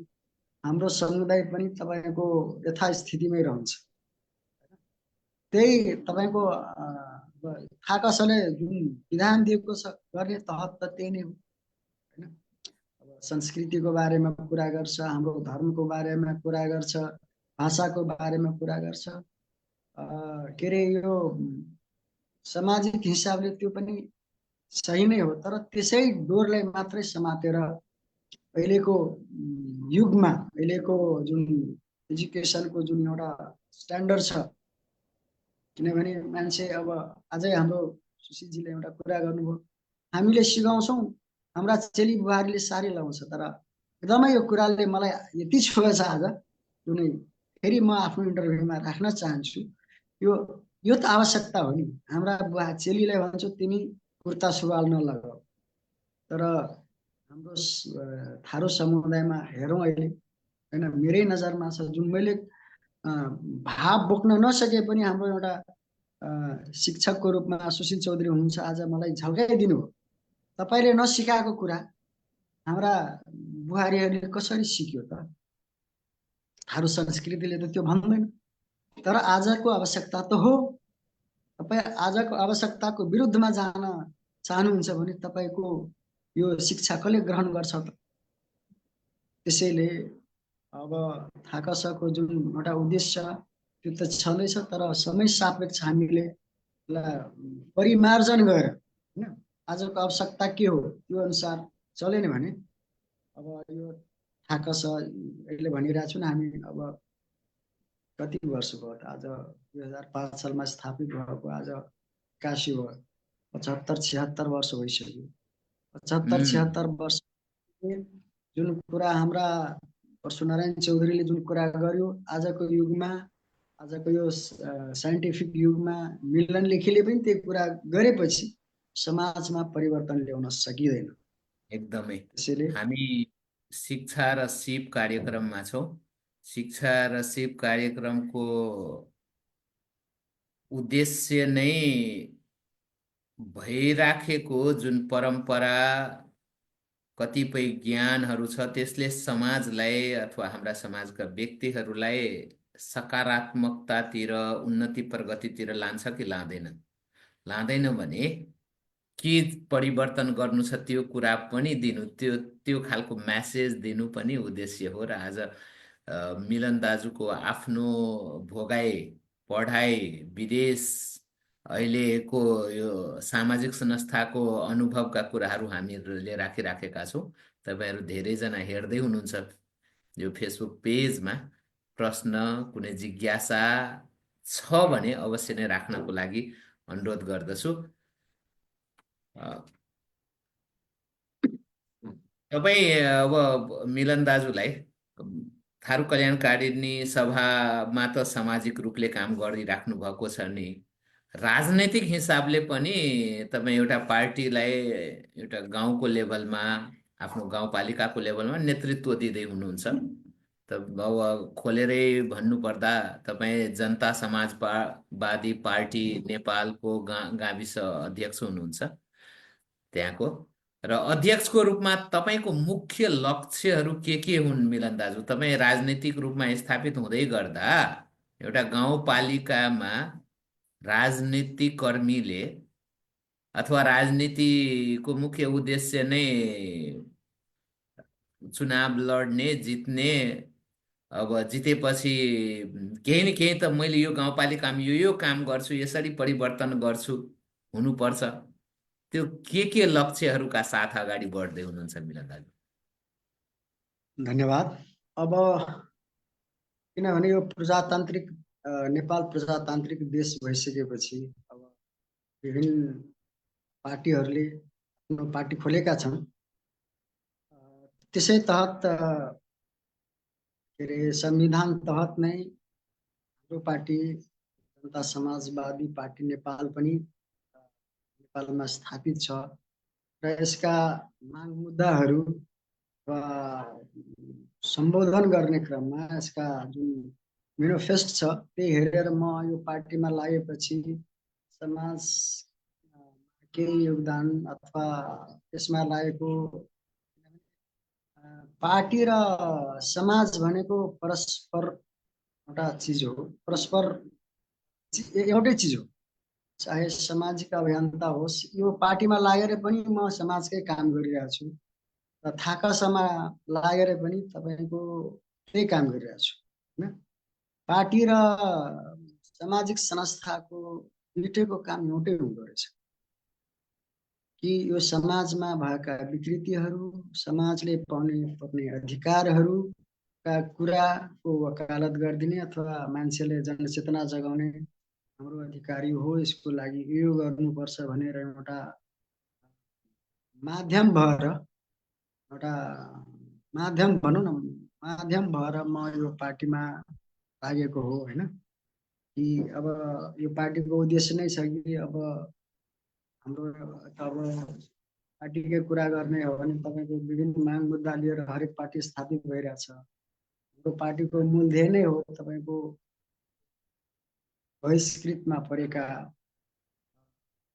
Speaker 2: हाम्रो समुदाय पनि तपाईँको यथास्थितिमै रहन्छ। त्यही तपाईँको थाकसले जुन विधान दिएको छ गर्ने तहत त त्यही नै हो, होइन? अब संस्कृतिको बारेमा कुरा गर्छ, हाम्रो धर्मको बारेमा कुरा गर्छ, भाषाको बारेमा कुरा गर्छ। के अरे यो सामाजिक हिसाबले त्यो पनि सही नै हो, तर त्यसै डोरलाई मात्रै समातेर अहिलेको युगमा, अहिलेको जुन एजुकेसनको जुन एउटा स्ट्यान्डर्ड छ, किनभने मान्छे अब अझै हाम्रो सुशीलजीले एउटा कुरा गर्नुभयो, हामीले सिकाउँछौँ हाम्रा चेली बुहारीले साडी लाउँछ, तर एकदमै यो कुराले मलाई यति छोएछ आज जुनै फेरि म आफ्नो इन्टरभ्यूमा राख्न चाहन्छु। यो यो त आवश्यकता हो नि। हाम्रा बुवा चेलीलाई भन्छु तिमी कुर्ता सुरुवाल नलगाऊ, तर हाम्रो थारू समुदायमा हेरौँ अहिले होइन, मेरै नजरमा छ जुन मैले भाव बोक्न नसके पनि हाम्रो एउटा शिक्षकको रूपमा सुशील चौधरी हुनुहुन्छ, आज मलाई झल्काइदिनु हो। तपाईँले नसिकाएको कुरा हाम्रा बुहारीहरूले कसरी सिक्यो त? थारू संस्कृतिले त त्यो भन्दैन। तर आजको आवश्यकता त हो। तपाईँ आजको आवश्यकताको विरुद्धमा जान चाहनुहुन्छ भने तपाईँको यो शिक्षा कसले ग्रहण गर्छ त? त्यसैले अब थाकसको जुन एउटा उद्देश्य त्यो त छँदैछ, तर समय सापेक्ष हामीले परिमार्जन गरेर होइन आजको आवश्यकता के हो त्यो अनुसार चलेन भने अब यो थाकस अहिले भनिरहेको छु नि, हामी अब कति वर्ष भयो त? आज 2005 सालमा स्थापित भएको आज 81 भयो, 75-76 वर्ष भइसक्यो। 75-76 वर्ष जुन कुरा हाम्रा परशुनारायण चौधरीले जुन कुरा गर्यो, आजको युगमा आजको यो साइन्टिफिक युगमा मिलन लेखीले पनि त्यो कुरा गरेपछि समाजमा परिवर्तन ल्याउन सकिँदैन।
Speaker 1: एकदमै
Speaker 2: त्यसैले
Speaker 1: हामी शिक्षा र सिप कार्यक्रममा छौँ। शिक्षा र सिप कार्यक्रमको उद्देश्य नै भइराखेको जुन परम्परा कतिपय ज्ञानहरू छ त्यसले समाजलाई अथवा हाम्रा समाजका व्यक्तिहरूलाई सकारात्मकतातिर, उन्नति प्रगतितिर लान्छ कि लाँदैन? लाँदैन भने के परिवर्तन गर्नु छ त्यो कुरा पनि दिनु, त्यो त्यो खालको म्यासेज दिनु पनि उद्देश्य हो। र आज मिलन दाजुको आफ्नो भोगाई, पढाइ, विदेश, अहिलेको यो सामाजिक संस्थाको अनुभवका कुराहरू हामीहरूले राखिराखेका छौँ। तपाईँहरू धेरैजना हेर्दै हुनुहुन्छ यो फेसबुक पेजमा। प्रश्न, कुनै जिज्ञासा छ भने अवश्य नै राख्नको लागि अनुरोध गर्दछु। तपाईँ अब मिलन दाजुलाई थारू कल्याणकारिणी सभामा त सामाजिक रूपले काम गरिराख्नु भएको छ नि, राजनैतिक हिसाबले पनि तपाईँ एउटा पार्टीलाई एउटा गाउँको लेभलमा, आफ्नो गाउँपालिकाको लेभलमा नेतृत्व दिँदै हुनुहुन्छ। त अब खोलेरै भन्नुपर्दा तपाईँ जनता समाजवादी पार्टी नेपालको गाविस अध्यक्ष हुनुहुन्छ त्यहाँको। र अध्यक्षको रूपमा तपाईँको मुख्य लक्ष्यहरू के हुन् मिलन दाजु? तपाईँ राजनीतिक रूपमा स्थापित हुँदै गर्दा एउटा गाउँपालिकामा राजनीतिक कर्मीले अथवा राजनीतिको मुख्य उद्देश्य नै चुनाव लड्ने, जित्ने, अब जितेपछि केही न केही त मैले यो गाउँपालिकामा यो काम गर्छु, यसरी परिवर्तन गर्छु हुनुपर्छ। त्यो के लक्ष्यहरूका साथ अगाडि बढ्दै हुनुहुन्छ मिलन दाजु?
Speaker 2: धन्यवाद। अब किनभने यो प्रजातान्त्रिक नेपाल प्रजातान्त्रिक देश भइसकेपछि अब विभिन्न पार्टीहरूले आफ्नो पार्टी खोलेका छन्। त्यसै तहत के अरे संविधान तहत नै हाम्रो पार्टी जनता समाजवादी पार्टी नेपाल पनि नेपालमा स्थापित छ र यसका माग मुद्दाहरू सम्बोधन गर्ने क्रममा यसका जुन मेनिफेस्ट छ त्यही हेरेर म यो पार्टीमा लागेपछि समाज केही योगदान अथवा त्यसमा लागेको पार्टी र समाज भनेको परस्पर एउटा चिज हो, परस्पर एउटै चिज हो। चाहे सामाजिक अभियन्ता होस्, यो पार्टीमा लागेर पनि म समाजकै काम गरिरहेको छु र थाकसमा लागेर पनि तपाईँको त्यही काम गरिरहेको छु होइन। पार्टी र सामाजिक संस्थाको दुइटैको काम एउटै हुँदो रहेछ कि यो समाजमा भएका विकृतिहरू, समाजले पर्ने अधिकारहरूका कुराको वकालत गरिदिने अथवा मान्छेले जनचेतना जगाउने, हाम्रो अधिकारी हो यसको लागि यो गर्नुपर्छ भनेर एउटा माध्यम भएर एउटा माध्यम भनौँ न, माध्यम भएर म यो पार्टीमा लागेको हो होइन। कि अब यो पार्टीको उद्देश्य नै छ कि अब हाम्रो अब पार्टीकै कुरा गर्ने हो भने तपाईँको विभिन्न माग मुद्दा लिएर हरेक पार्टी स्थापित भइरहेछ। हाम्रो पार्टीको मूल ध्येय नै हो तपाईँको बहिष्कृतमा परेका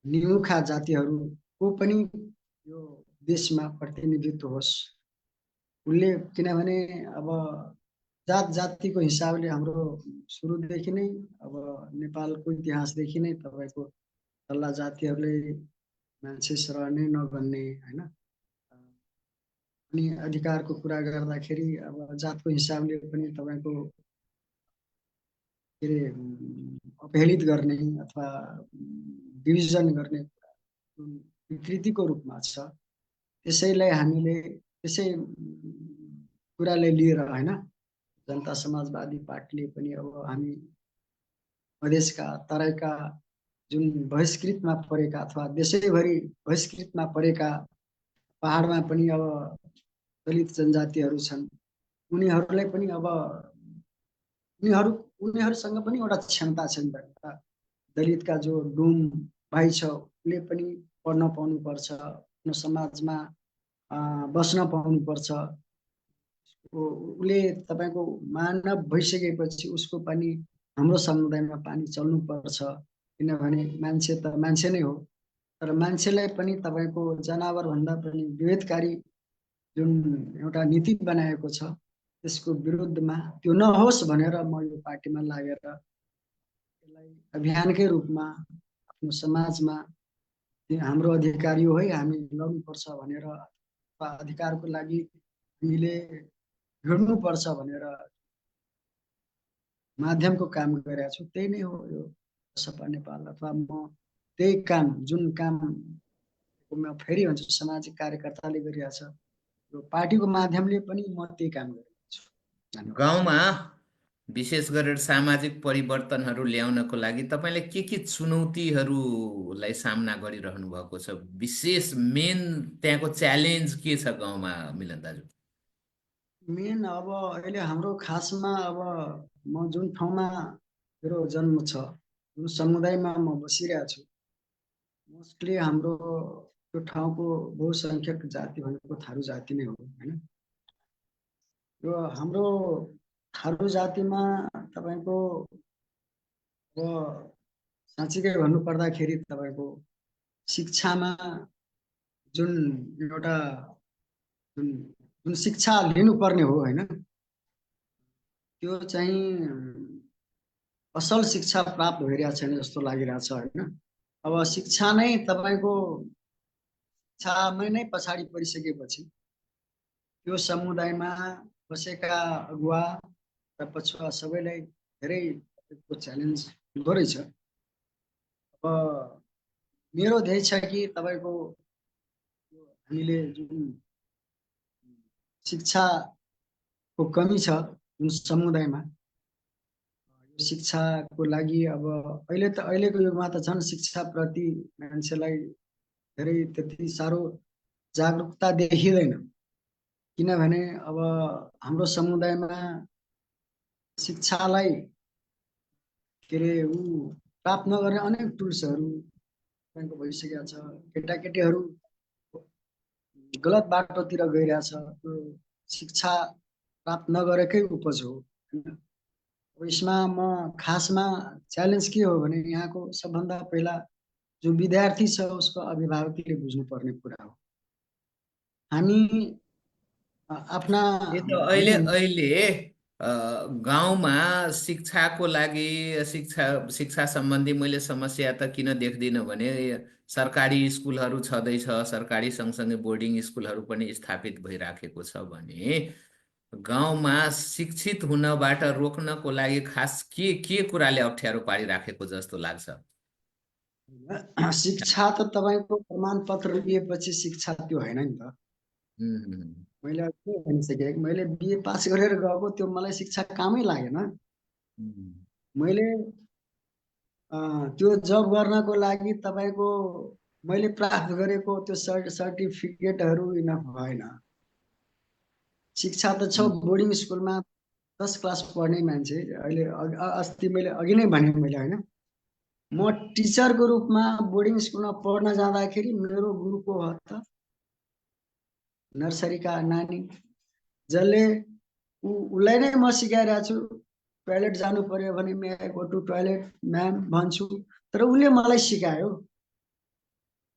Speaker 2: निमुखा जातिहरूको पनि यो देशमा प्रतिनिधित्व होस्। उसले किनभने अब जात जातिको हिसाबले हाम्रो सुरुदेखि नै अब नेपालको इतिहासदेखि नै तपाईँको तल्ला जातिहरूले मान्छे सहने नगन्ने होइन। अनि अधिकारको कुरा गर्दाखेरि अब जातको हिसाबले पनि तपाईँको के अरे अपहेलित गर्ने अथवा डिभिजन गर्ने विकृतिको रूपमा छ। त्यसैलाई हामीले त्यसै कुरालाई लिएर होइन, जनता समाजवादी पार्टीले पनि अब हामी मधेसका तराईका जुन बहिष्कृतमा परेका अथवा देशैभरि बहिष्कृतमा परेका पहाडमा पनि अब दलित जनजातिहरू छन्, उनीहरूलाई पनि अब उनीहरूसँग पनि एउटा क्षमता छ नि त। दलितका जो डुम भाइ छ उसले पनि पढ्न पाउनुपर्छ, आफ्नो समाजमा बस्न पाउनुपर्छ। उसले तपाईँको मानव भइसकेपछि उसको पनि हाम्रो समुदायमा पानी चल्नुपर्छ, किनभने मान्छे त मान्छे नै हो। तर मान्छेलाई पनि तपाईँको जनावरभन्दा पनि विभेदकारी जुन एउटा नीति बनाएको छ त्यसको विरुद्धमा त्यो नहोस् भनेर म यो पार्टीमा लागेर यसलाई अभियानकै रूपमा आफ्नो समाजमा हाम्रो अधिकार यो है, हामी लड्नुपर्छ भनेर अथवा अधिकारको लागि हामीले भिड्नुपर्छ भनेर माध्यमको काम गरेका छु। त्यही नै हो यो सपा नेपाल, अथवा म त्यही काम जुन काम म फेरि भन्छु सामाजिक कार्यकर्ताले गरिरहेछ, यो पार्टीको माध्यमले पनि म त्यही काम गरिरहेको छु। धन्यवाद।
Speaker 1: गाउँमा विशेष गरेर सामाजिक परिवर्तनहरू ल्याउनको लागि तपाईँले के चुनौतीहरूलाई सामना गरिरहनु भएको छ? विशेष मेन त्यहाँको च्यालेन्ज के छ गाउँमा मिलन दाजु?
Speaker 2: मेन अब अहिले हाम्रो खासमा अब म जुन ठाउँमा मेरो जन्म छ, जुन समुदायमा म बसिरहेको छु, मोस्टली हाम्रो त्यो ठाउँको बहुसङ्ख्यक जाति भनेको थारू जाति नै हो होइन। यो हाम्रो थारू जातिमा तपाईँको अब साँच्चीकै भन्नुपर्दाखेरि तपाईँको शिक्षामा जुन एउटा जुन जुन शिक्षा लिनुपर्ने हो होइन, त्यो चाहिँ असल शिक्षा प्राप्त भइरहेको छैन जस्तो लागिरहेछ होइन। अब शिक्षा नै तपाईँको शिक्षामै नै पछाडि परिसकेपछि त्यो समुदायमा बसेका अगुवा र पछुवा सबैलाई धेरै च्यालेन्ज हुँदो रहेछ। अब मेरो ध्येय छ कि तपाईँको हामीले जुन शिक्षाको कमी छ जुन समुदायमा, यो शिक्षाको लागि अब अहिलेको युगमा त झन् शिक्षाप्रति मान्छेलाई धेरै त्यति साह्रो जागरुकता देखिँदैन। किनभने अब हाम्रो समुदायमा शिक्षालाई के अरे प्राप्त नगर्ने अनेक टुल्सहरू तपाईँको भइसकेका छ। केटाकेटीहरू गलत बाटोतिर गइरहेछ, त्यो शिक्षा प्राप्त नगरेकै उपज हो। अब यसमा म खासमा च्यालेन्ज के हो भने यहाँको सबभन्दा पहिला जो विद्यार्थी छ उसको अभिभावकले बुझ्नुपर्ने कुरा हो। हामी आफ्ना
Speaker 1: यो त अहिले
Speaker 2: भनौँ न,
Speaker 1: अहिले अ, गाउँमा शिक्षाको लागि शिक्षा सम्बन्धी मैले समस्या त किन देख्दिनँ भने सरकारी स्कुलहरू छँदैछ, सरकारी सँगसँगै बोर्डिङ स्कुलहरू पनि स्थापित भइराखेको छ भने गाउँमा शिक्षित हुनबाट रोक्नको लागि खास के कुराले अप्ठ्यारो पारिराखेको जस्तो लाग्छ?
Speaker 2: शिक्षा त तपाईँको प्रमाणपत्र लिएपछि शिक्षा त्यो होइन नि त।
Speaker 1: उम्,
Speaker 2: मैले के भनिसकेँ, मैले बिए पास गरेर गएको त्यो मलाई शिक्षा कामै लागेन। मैले त्यो जब गर्नको लागि तपाईँको मैले प्राप्त गरेको त्यो सर्टिफिकेटहरू इनफ भएन। शिक्षा त छ, बोर्डिङ स्कुलमा 10 क्लास पढ्ने मान्छे अहिले अस्ति मैले अघि नै भने मैले होइन, म टिचरको रूपमा बोर्डिङ स्कुलमा पढ्न जाँदाखेरि मेरो गुरुको हो त नर्सरीका नानी, जसले उसलाई नै म सिकाइरहेको छु। टोयलेट जानु पर्यो भने may I go to toilet ma'am भन्छु, तर उसले मलाई सिकायो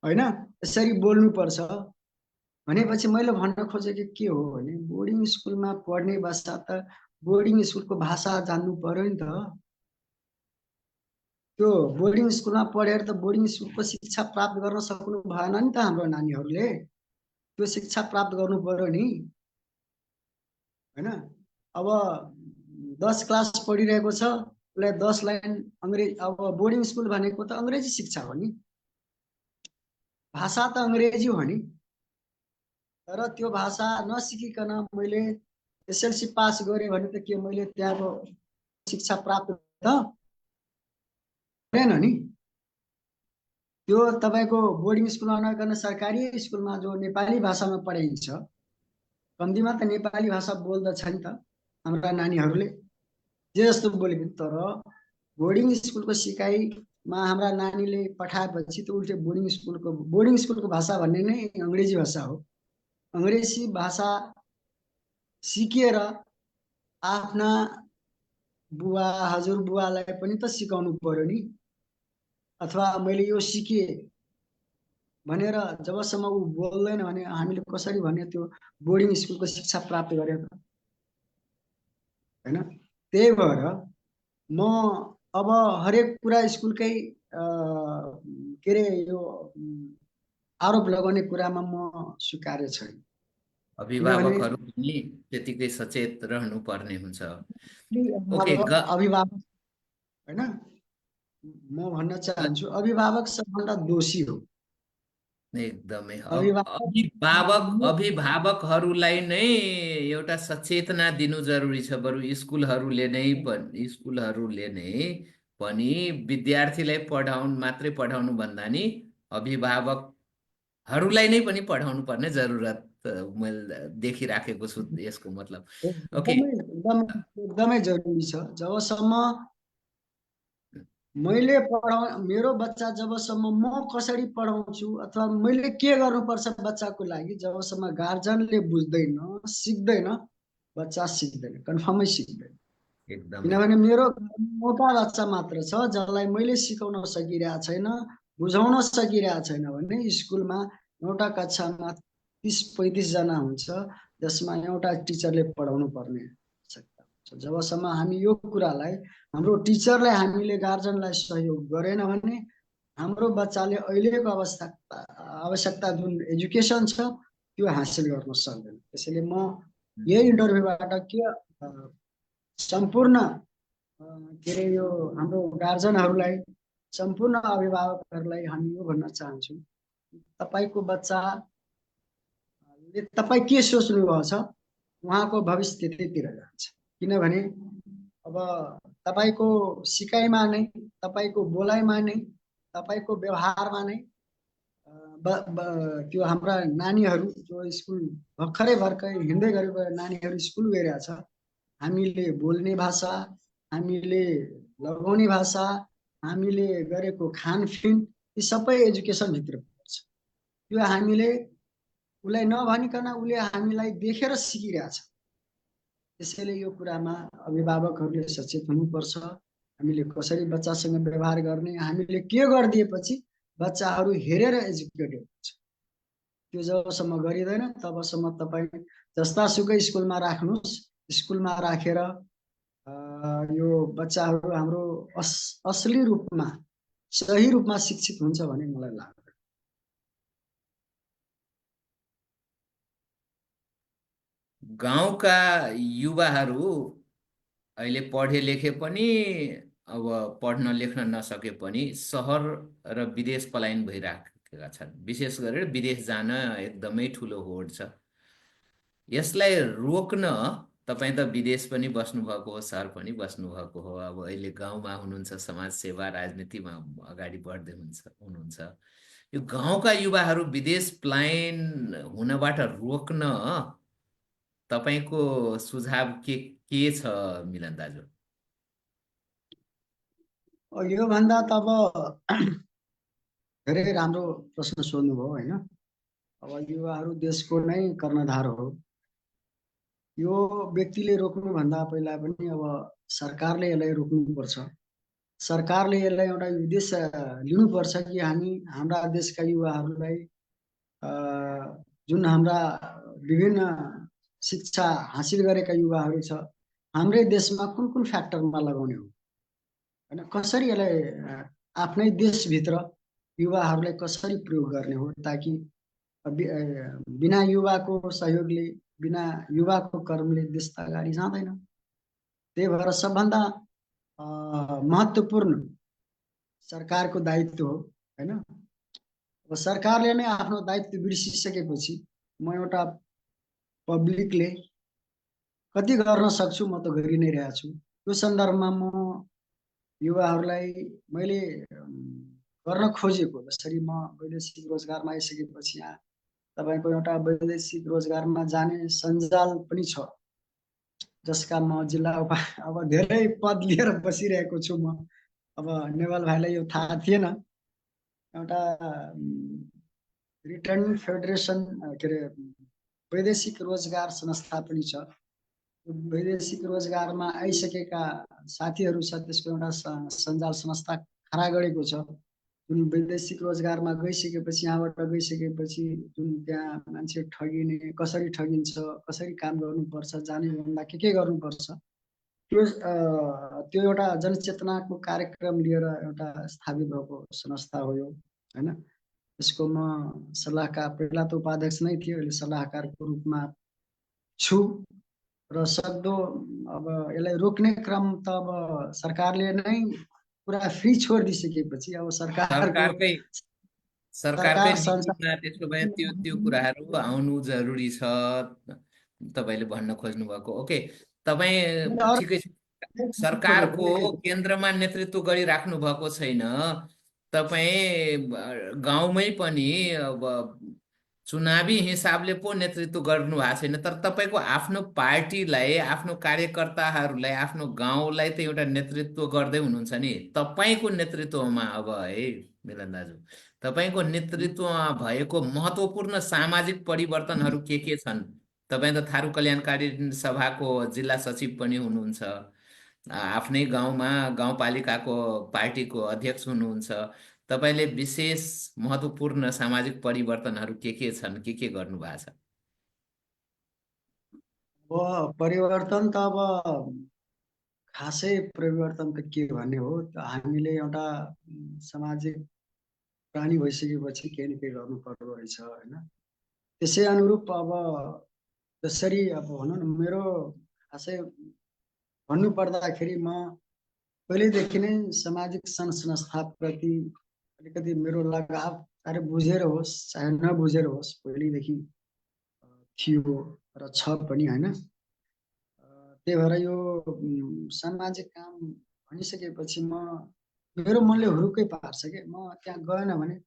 Speaker 2: होइन, यसरी बोल्नुपर्छ भनेपछि मैले भन्न खोजेको के हो भने बोर्डिङ स्कुलमा पढ्ने भाषा त बोर्डिङ स्कुलको भाषा जान्नु पर्यो नि त। त्यो बोर्डिङ स्कुलमा पढेर त बोर्डिङ स्कुलको शिक्षा प्राप्त गर्न सक्नु भएन नि त हाम्रो नानीहरूले। त्यो शिक्षा प्राप्त गर्नु पर्यो नि होइन। अब 10 क्लास पढिरहेको छ, उसलाई 10 लाइन अङ्ग्रेजी, अब बोर्डिङ स्कुल भनेको त अङ्ग्रेजी शिक्षा हो नि, भाषा त अङ्ग्रेजी हो नि। तर त्यो भाषा नसिकिकन मैले एसएलसी पास गरेँ भने त के मैले त्यहाँको शिक्षा प्राप्त त गरेन नि। त्यो तपाईँको बोर्डिङ स्कुलमा नगर्न सरकारी स्कुलमा जो नेपाली भाषामा पढाइन्छ, कम्तीमा त नेपाली भाषा बोल्दछ नि त हाम्रा नानीहरूले, जे जस्तो बोले पनि। तर बोर्डिङ स्कुलको सिकाइमा हाम्रा नानीले पठाएपछि त उल्टे बोर्डिङ स्कुलको भाषा भन्ने नै अङ्ग्रेजी भाषा हो। अङ्ग्रेजी भाषा सिकेर आफ्ना बुवा हजुरबुवालाई पनि त सिकाउनु पर्यो नि। अथवा मैले यो सिकेँ भनेर जबसम्म ऊ बोल्दैन भने हामीले कसरी भन्ने त्यो बोर्डिङ स्कुलको शिक्षा प्राप्त गरे त होइन। त्यही भएर म अब हरेक कुरा स्कुलकै के अरे यो आरोप लगाउने कुरामा म स्वीकार्य छैन। किनभने
Speaker 1: अभिभावकहरू पनि त्यतिकै सचेत रहनुपर्ने हुन्छ। ओके
Speaker 2: अभिभावक होइन, म भन्न चाहन्छु अभिभावक सबभन्दा दोषी हो।
Speaker 1: एकदमै
Speaker 2: अभिभावक
Speaker 1: अभिभावकहरूलाई नै एउटा सचेतना दिनु जरुरी छ। बरु स्कुलहरूले नै पनि विद्यार्थीलाई मात्रै पढाउनु भन्दा नि अभिभावकहरूलाई नै पनि पढाउनु पर्ने जरुरत मैले देखिराखेको छु। यसको मतलब ओके।
Speaker 2: एकदमै एकदमै एकदमै जरुरी छ। जबसम्म मैले मेरो बच्चा जबसम्म म कसरी पढाउँछु अथवा मैले के गर्नुपर्छ बच्चाको लागि, जबसम्म गार्जियनले बुझ्दैन सिक्दैन, बच्चा सिक्दैन, कन्फर्मै सिक्दैन।
Speaker 1: एकदमै
Speaker 2: किनभने मेरो मोटा बच्चा मात्र छ जसलाई मैले सिकाउन सकिरहेको छैन, बुझाउन सकिरहेको छैन भने स्कुलमा एउटा कक्षामा 30-35 जना हुन्छ, जसमा एउटा टिचरले पढाउनु पर्ने आवश्यकता हुन्छ। जबसम्म हामी यो कुरालाई हाम्रो टिचरलाई हामीले गार्जियनलाई सहयोग गरेन भने हाम्रो बच्चाले अहिलेको आवश्यकता जुन एजुकेसन छ त्यो हासिल गर्न सक्दैन। त्यसैले म यही इन्टरभ्यूबाट के सम्पूर्ण के अरे यो हाम्रो गार्जियनहरूलाई, सम्पूर्ण अभिभावकहरूलाई हामी यो भन्न चाहन्छौँ, तपाईँको बच्चाले तपाईँ के सोच्नु भएको छ उहाँको भविष्य त्यतैतिर जान्छ। किनभने अब तपाईँको सिकाइमा नै, तपाईँको बोलाइमा नै, तपाईँको व्यवहारमा नै त्यो हाम्रा नानीहरू जो स्कुल भर्खरै हिँड्दै गरेको नानीहरू स्कुल गइरहेको छ, हामीले बोल्ने भाषा, हामीले लगाउने भाषा, हामीले गरेको खानपिन, यी सबै एजुकेसनभित्र पर्छ। त्यो हामीले उसलाई नभनिकन उसले हामीलाई देखेर सिकिरहेछ। त्यसैले यो कुरामा अभिभावकहरूले सचेत हुनुपर्छ। हामीले कसरी बच्चासँग व्यवहार गर्ने, हामीले के गरिदिएपछि बच्चाहरू हेरेर एजुकेटेड हुन्छ, त्यो जबसम्म गरिँदैन तबसम्म तपाईँ जस्तासुकै स्कुलमा राख्नुहोस्, स्कुलमा राखेर यो बच्चाहरू हाम्रो असली रूपमा सही रूपमा शिक्षित हुन्छ भन्ने मलाई लाग्छ।
Speaker 1: गाउँका युवाहरू अहिले पढे लेखे पनि अब पढ्न लेख्न नसके पनि सहर र विदेश पलायन भइराखेका छन्। विशेष गरेर विदेश जान एकदमै ठुलो होड छ। यसलाई रोक्न तपाईँ त विदेश पनि बस्नुभएको हो, सहर पनि बस्नुभएको हो, अब अहिले गाउँमा हुनुहुन्छ, समाज सेवा राजनीतिमा अगाडि बढ्दै हुनुहुन्छ। यो गाउँका युवाहरू विदेश पलायन हुनबाट रोक्न तपाईँको सुझाव के छ मिलन दाजु?
Speaker 2: योभन्दा त अब धेरै राम्रो प्रश्न सोध्नुभयो होइन। अब युवाहरू देशको नै कर्णधार हो। यो व्यक्तिले रोक्नुभन्दा पहिला पनि अब सरकारले यसलाई रोक्नुपर्छ। सरकारले यसलाई एउटा उद्देश्य लिनुपर्छ कि हामी हाम्रा देशका युवाहरूलाई जुन हाम्रा विभिन्न शिक्षा हासिल गरेका युवाहरू छ, हाम्रै देशमा कुन कुन फ्याक्टरमा लगाउने हो होइन, कसरी यसलाई आफ्नै देशभित्र युवाहरूलाई कसरी प्रयोग गर्ने हो, ताकि बिना युवाको सहयोगले, बिना युवाको कर्मले देश त अगाडि जाँदैन। त्यही भएर सबभन्दा महत्त्वपूर्ण सरकारको दायित्व हो होइन। अब सरकारले नै आफ्नो दायित्व बिर्सिसकेपछि म एउटा पब्लिकले कति गर्न सक्छु, म त गरि नै रहेको छु। त्यो सन्दर्भमा म युवाहरूलाई मैले गर्न खोजेको, जसरी म वैदेशिक रोजगारमा आइसकेपछि यहाँ तपाईँको एउटा वैदेशिक रोजगारमा जाने सञ्जाल पनि छ, जसका म जिल्ला अब धेरै पद लिएर बसिरहेको छु म। अब नेवाल भाइलाई यो थाहा थिएन, एउटा रिटर्निङ फेडरेसन के अरे वैदेशिक रोजगार संस्था पनि छ। वैदेशिक रोजगारमा आइसकेका साथीहरू छ, त्यसको एउटा सञ्जाल संस्था खडा गरेको छ। जुन वैदेशिक रोजगारमा गइसकेपछि, यहाँबाट गइसकेपछि जुन त्यहाँ मान्छे ठगिने, कसरी ठगिन्छ, कसरी काम गर्नुपर्छ, जाने भन्दा के गर्नुपर्छ, त्यो एउटा जनचेतनाको कार्यक्रम लिएर एउटा स्थापित भएको संस्था हो यो होइन। यसको म सल्लाहकार, पहिला त उपाध्यक्ष नै थियो, अहिले सल्लाहकारको रूपमा छु। र सक्दो अब यसलाई रोक्ने क्रम त अब सरकारले नै पुरा फ्री छोडिदिइसकेपछि अब सरकारको
Speaker 1: सरकारकै सरकारकै
Speaker 2: सरकार संसार
Speaker 1: नीतिमा त्यसो भए त्यो त्यो कुराहरू आउनु जरुरी छ तपाईँले भन्न खोज्नु भएको। ओके, तपाईँ ठिकै छ। सरकारको केन्द्रमा नेतृत्व गरिराख्नु भएको छैन, तपाईँ गाउँमै पनि अब चुनावी हिसाबले पो नेतृत्व गर्नु भएको छैन, तर तपाईँको आफ्नो पार्टीलाई, आफ्नो कार्यकर्ताहरूलाई, आफ्नो गाउँलाई त एउटा नेतृत्व गर्दै हुनुहुन्छ नि। तपाईँको नेतृत्वमा अब है मिलन दाजु, तपाईँको नेतृत्वमा भएको महत्त्वपूर्ण सामाजिक परिवर्तनहरू के छन्? तपाईँ त थारू कल्याणकारी सभाको जिल्ला सचिव पनि हुनुहुन्छ, आफ्नै गाउँमा गाउँपालिकाको पार्टीको अध्यक्ष हुनुहुन्छ। तपाईँले विशेष महत्त्वपूर्ण सामाजिक परिवर्तनहरू के छन्, के गर्नु भएको छ?
Speaker 2: अब परिवर्तन त अब खासै परिवर्तन त के भन्ने हो, त हामीले एउटा सामाजिक प्राणी भइसकेपछि केही न केही गर्नु पर्दो रहेछ होइन। त्यसै अनुरूप अब जसरी अब भनौँ न, मेरो खासै भन्नु पर्दाखेरि म पहिल्यैदेखि नै सामाजिक सङ्घ संस्थाप्रति अलिकति मेरो लगाव, चाहे बुझेर होस् चाहे नबुझेर होस्, पहिल्यैदेखि थियो र छ पनि होइन। त्यही भएर यो सामाजिक काम भनिसकेपछि मेरो मनले हुरुकै पार्छ कि म त्यहाँ गएन भने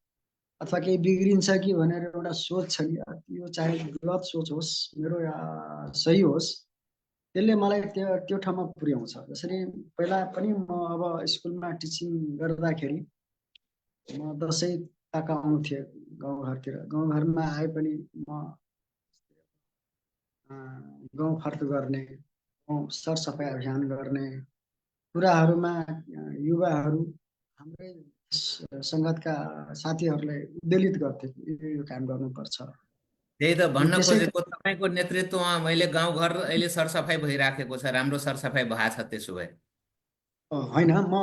Speaker 2: अथवा केही बिग्रिन्छ कि भनेर एउटा सोच छ नि, यो चाहे गलत सोच होस् मेरो या सही होस्, त्यसले मलाई त्यो ठाउँमा पुर्याउँछ। जसरी पहिला पनि म अब स्कुलमा टिचिङ गर्दाखेरि म दसैँ ताका आउँथेँ गाउँघरतिर। गाउँघरमा आए पनि म गाउँ फर्क गर्ने, गाउँ सरसफाइ अभियान गर्ने कुराहरूमा युवाहरू, हाम्रै सङ्गतका साथीहरूलाई उद्वेलित गर्थे कि यो काम गर्नुपर्छ।
Speaker 1: त्यही त
Speaker 2: अनि
Speaker 1: भन्न
Speaker 2: त्यसै
Speaker 1: खोजेको, तपाईँको नेतृत्वमा मैले गाउँघर अहिले सरसफाइ भइराखेको छ, राम्रो सरसफाइ भएको छ त्यसो भए?
Speaker 2: होइन, म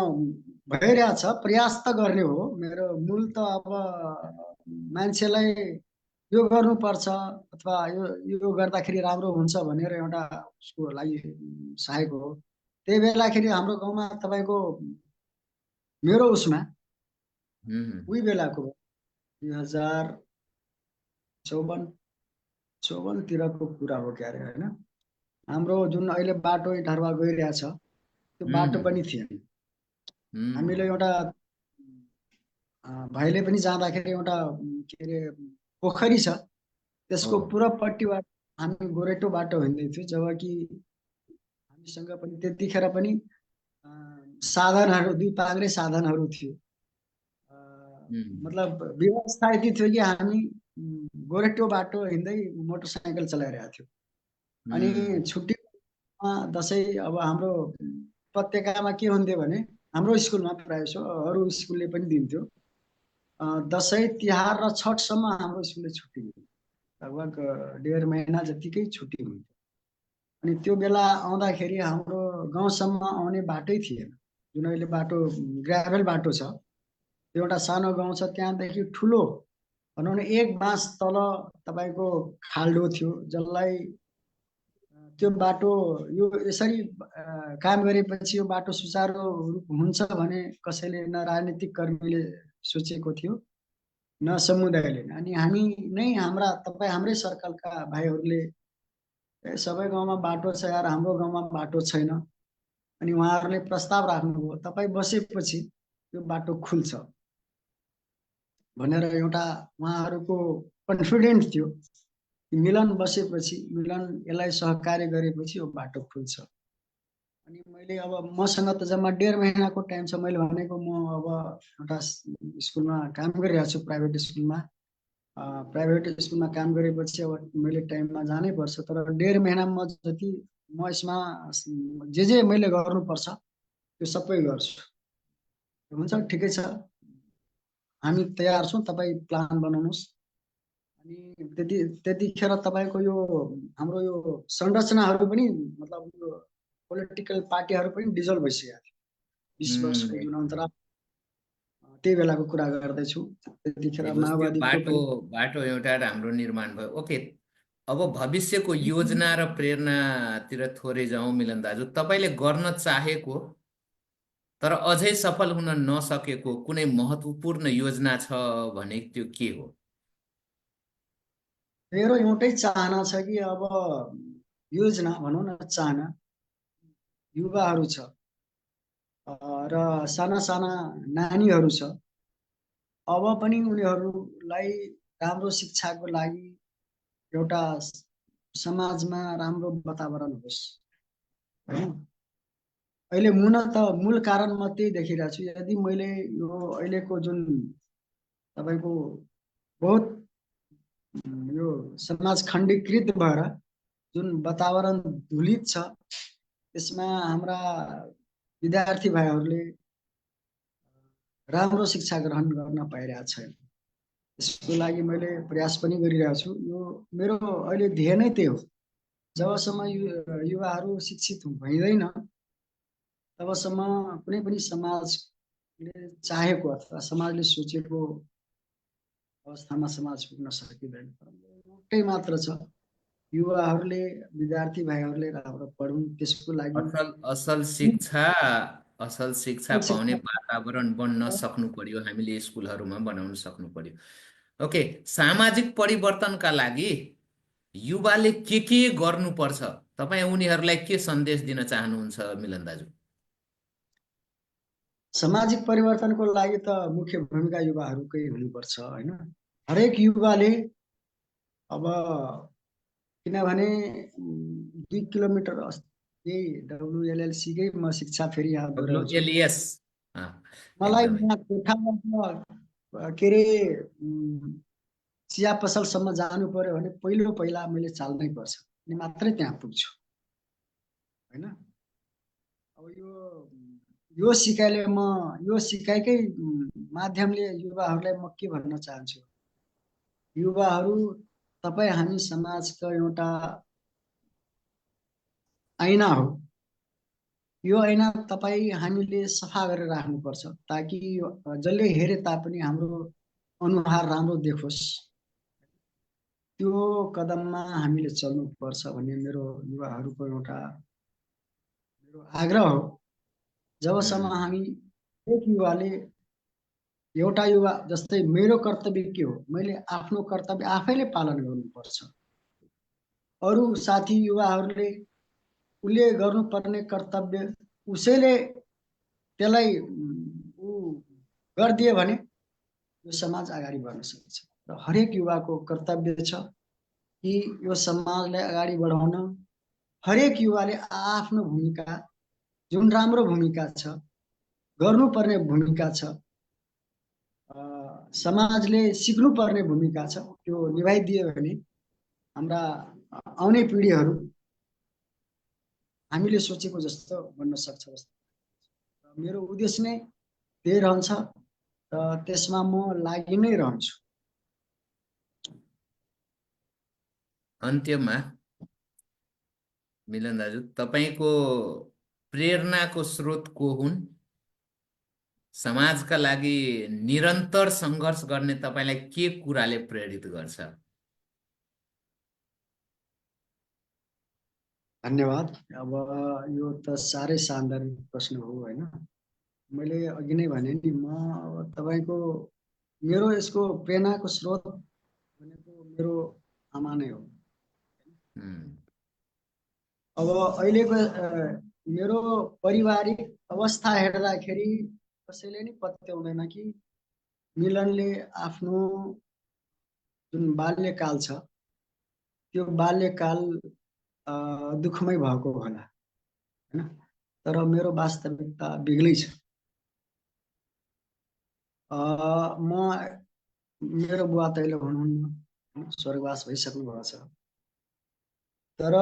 Speaker 2: भइरहेछ, प्रयास त गर्ने हो। मेरो मूल त अब मान्छेलाई यो गर्नुपर्छ अथवा यो गर्दाखेरि राम्रो हुन्छ भनेर एउटा उसको लागि सहायक हो। त्यही बेलाखेरि हाम्रो गाउँमा तपाईँको मेरो उसमा उही बेलाको 2054-54तिरको कुरा हो क्यारे होइन। हाम्रो जुन अहिले बाटो ढाडवा गइरहेछ त्यो बाटो
Speaker 1: हम्म
Speaker 2: पनि थिएन।
Speaker 1: हम्म
Speaker 2: हामीले एउटा भाइले पनि जाँदाखेरि एउटा के अरे पोखरी छ,
Speaker 1: हो।
Speaker 2: त्यसको पूर्वपट्टिबाट हामी गोरेटो बाटो हिँड्दै थियौँ, जब कि हामीसँग पनि त्यतिखेर पनि अ, साधनहरू, दुई पाङ्ग्रे साधनहरू थियो। अ,
Speaker 1: उम्,
Speaker 2: मतलब व्यवस्था यति थियो कि हामी गोरेटो बाटो हिँड्दै मोटरसाइकल चलाइरहेको थियौँ। अनि
Speaker 1: उम्,
Speaker 2: छुट्टीमा दसैँ अब हाम्रो उपत्यकामा के हुन्थ्यो भने, हाम्रो स्कुलमा प्रायः सो अरू स्कुलले पनि दिन्थ्यो, दसैँ तिहार र छठसम्म हाम्रो स्कुलले छुट्टी दिन्थ्यो। लगभग 1.5 महिना जतिकै छुट्टी हुन्थ्यो। अनि त्यो बेला आउँदाखेरि हाम्रो गाउँसम्म आउने बाटै थिएन। जुन अहिले बाटो ग्राभेल बाटो छ, त्यो एउटा सानो गाउँ छ, त्यहाँदेखि ठुलो भनौँ न एक बाँस तल तपाईँको खाल्डो थियो, जसलाई त्यो बाटो यो यसरी काम गरेपछि यो बाटो सुचारू रूप हुन्छ भने कसैले, न राजनीतिक कर्मीले सोचेको थियो, न समुदायले। अनि हामी नै हाम्रै सर्कलका भाइहरूले सबै गाउँमा बाटो छ यार, हाम्रो गाउँमा बाटो छैन। अनि उहाँहरूले प्रस्ताव राख्नुभयो, तपाईँ बसेपछि यो बाटो खुल्छ भनेर। एउटा उहाँहरूको कन्फिडेन्ट थियो कि मिलन बसेपछि, मिलन यसलाई सहकार्य गरेपछि यो बाटो खुल्छ। अनि मैले अब मसँग त जम्मा 1.5 महिनाको टाइम छ। मैले भनेको म अब एउटा स्कुलमा काम गरिरहेको छु, प्राइभेट स्कुलमा। प्राइभेट स्कुलमा काम गरेपछि अब मैले टाइममा जानै पर्छ, तर 1.5 महिना म जति म यसमा जे मैले गर्नुपर्छ त्यो सबै गर्छु। हुन्छ, ठिकै छ, हामी तयार छौँ, तपाईँ प्लान बनाउनुहोस्। अनि त्यतिखेर तपाईँको यो हाम्रो यो संरचनाहरू पनि, मतलब यो पोलिटिकल पार्टीहरू पनि डिजल्भ भइसकेका थियो। 20 वर्षको जुन अन्तराल, त्यही बेलाको कुरा गर्दैछु। त्यतिखेर
Speaker 1: भनेपछि त्यो
Speaker 2: माओवादीको
Speaker 1: बाटो
Speaker 2: पनि
Speaker 1: बाटो एउटा राम्रो निर्माण भयो। ओके, अब भविष्यको योजना र प्रेरणातिर थोरै जाउँ मिलन दाजु। तपाईँले गर्न चाहेको तर अझै सफल हुन नसकेको कुनै महत्त्वपूर्ण योजना छ भने त्यो के हो?
Speaker 2: मेरो एउटै चाहना छ कि अब योजना भनौँ न, चाहना युवाहरू छ, र साना साना नानीहरू छ। अब पनि उनीहरूलाई राम्रो शिक्षाको लागि एउटा समाजमा राम्रो वातावरण होस्, होइन। अहिले मूल कारण म त्यही देखिरहेको छु। यदि मैले यो अहिलेको जुन तपाईँको बहुत यो समाज खण्डीकृत भएर जुन वातावरण धुलित छ, त्यसमा हाम्रा विद्यार्थी भाइहरूले राम्रो शिक्षा ग्रहण गर्न पाइरहेको छैन। यसको लागि मैले प्रयास पनि गरिरहेको छु। यो मेरो अहिले ध्येय नै त्यही हो। जबसम्म युवाहरू शिक्षित भइँदैन, तबसम्म कुनै पनि समाजले चाहेको अथवा समाजले सोचेको अवस्थामा समाज पुग्न सकिँदैन। एउटै मात्र छ, युवाहरूले, विद्यार्थी भाइहरूले राम्रो पढुन्, त्यसको लागि
Speaker 1: असल असल शिक्षा असल शिक्षा पाउने
Speaker 2: शिक्षा।
Speaker 1: वातावरण बन्न सक्नु पर्यो, हामीले स्कुलहरूमा बनाउन सक्नु पर्यो। ओके, सामाजिक परिवर्तनका लागि युवाले के गर्नुपर्छ? तपाईँ उनीहरूलाई के सन्देश दिन चाहनुहुन्छ मिलन दाजु?
Speaker 2: सामाजिक परिवर्तनको लागि त मुख्य भूमिका युवाहरूकै हुनुपर्छ, होइन। हरेक युवाले अब, किनभने 2 किलोमिटर यही WLLC-कै म शिक्षा फेरि याद गराउँछु।
Speaker 1: WLES।
Speaker 2: मलाई
Speaker 1: एकदमै।
Speaker 2: यहाँ कोठाबाट के अरे चिया पसलसम्म जानु पर्यो भने पहिला मैले चाल्नै पर्छ, अनि मात्रै त्यहाँ पुग्छु, होइन। अब यो सिकाइकै माध्यमले युवाहरूलाई म के भन्न चाहन्छु, युवाहरू, तपाईँ हामी समाजको एउटा ऐना हो। यो ऐना तपाईँ हामीले सफा गरेर राख्नुपर्छ, ताकि जसले हेरे तापनि हाम्रो अनुहार राम्रो देखोस्। त्यो कदममा हामीले चल्नुपर्छ भन्ने मेरो युवाहरूको एउटा मेरो आग्रह हो। जबसम्म
Speaker 1: उम्,
Speaker 2: हामी एक युवाले, एउटा युवा जस्तै मेरो कर्तव्य के हो, मैले आफ्नो कर्तव्य आफैले पालन गर्नुपर्छ। अरू साथी युवाहरूले उसले गर्नुपर्ने कर्तव्य उसैले त्यसलाई ऊ गरिदियो भने यो समाज अगाडि बढ्न सक्छ। र हरेक युवाको कर्तव्य छ कि यो समाजलाई अगाडि बढाउन हरेक युवाले आफ्नो भूमिका, जुन राम्रो भूमिका छ, गर्नुपर्ने भूमिका छ, समाजले सिक्नुपर्ने भूमिका छ, त्यो निभाइदियो भने हाम्रा आउने पिँढीहरू हामीले सोचेको जस्तो बन्न सक्छ जस्तो। मेरो उद्देश्य नै त्यही रहन्छ र त्यसमा म लागि नै रहन्छु।
Speaker 1: अन्त्यमा मिलन दाजु, तपाईँको प्रेरणाको स्रोत को हुन्? समाजका लागि निरन्तर सङ्घर्ष गर्ने तपाईँलाई के कुराले प्रेरित गर्छ?
Speaker 2: धन्यवाद। अब यो त साह्रै सान्दर्भिक प्रश्न हो होइन। मैले अघि नै भने नि म तपाईँको मेरो यसको प्रेरणाको स्रोत भनेको मेरो आमा नै हो। अब अहिलेको मेरो पारिवारिक अवस्था हेर्दाखेरि कसैले नि पत्याउँदैन कि मिलनले आफ्नो जुन बाल्यकाल छ त्यो बाल्यकाल दुःखमय भएको होला होइन। तर मेरो वास्तविकता बेग्लै छ। म मेरो बुवा त अहिले हुनुहुन्न, स्वर्गवास भइसक्नु भएको छ। तर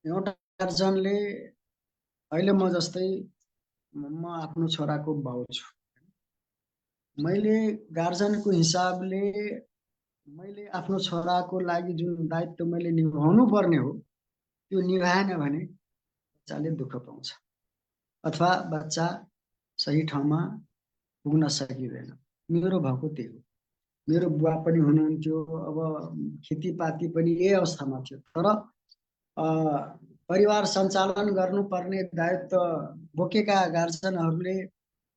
Speaker 2: एउटा गार्जनले अहिले म जस्तै म आफ्नो छोराको बाउ छु। मैले गार्जनको हिसाबले मैले आफ्नो छोराको लागि जुन दायित्व मैले निभाउनु पर्ने हो त्यो निभाएन भने बच्चाले दुःख पाउँछ अथवा बच्चा सही ठाउँमा पुग्न सकिँदैन। मेरो भएको त्यही हो। मेरो बुवा पनि हुनुहुन्थ्यो, अब खेतीपाती पनि यही अवस्थामा थियो। तर परिवार सञ्चालन गर्नुपर्ने दायित्व बोकेका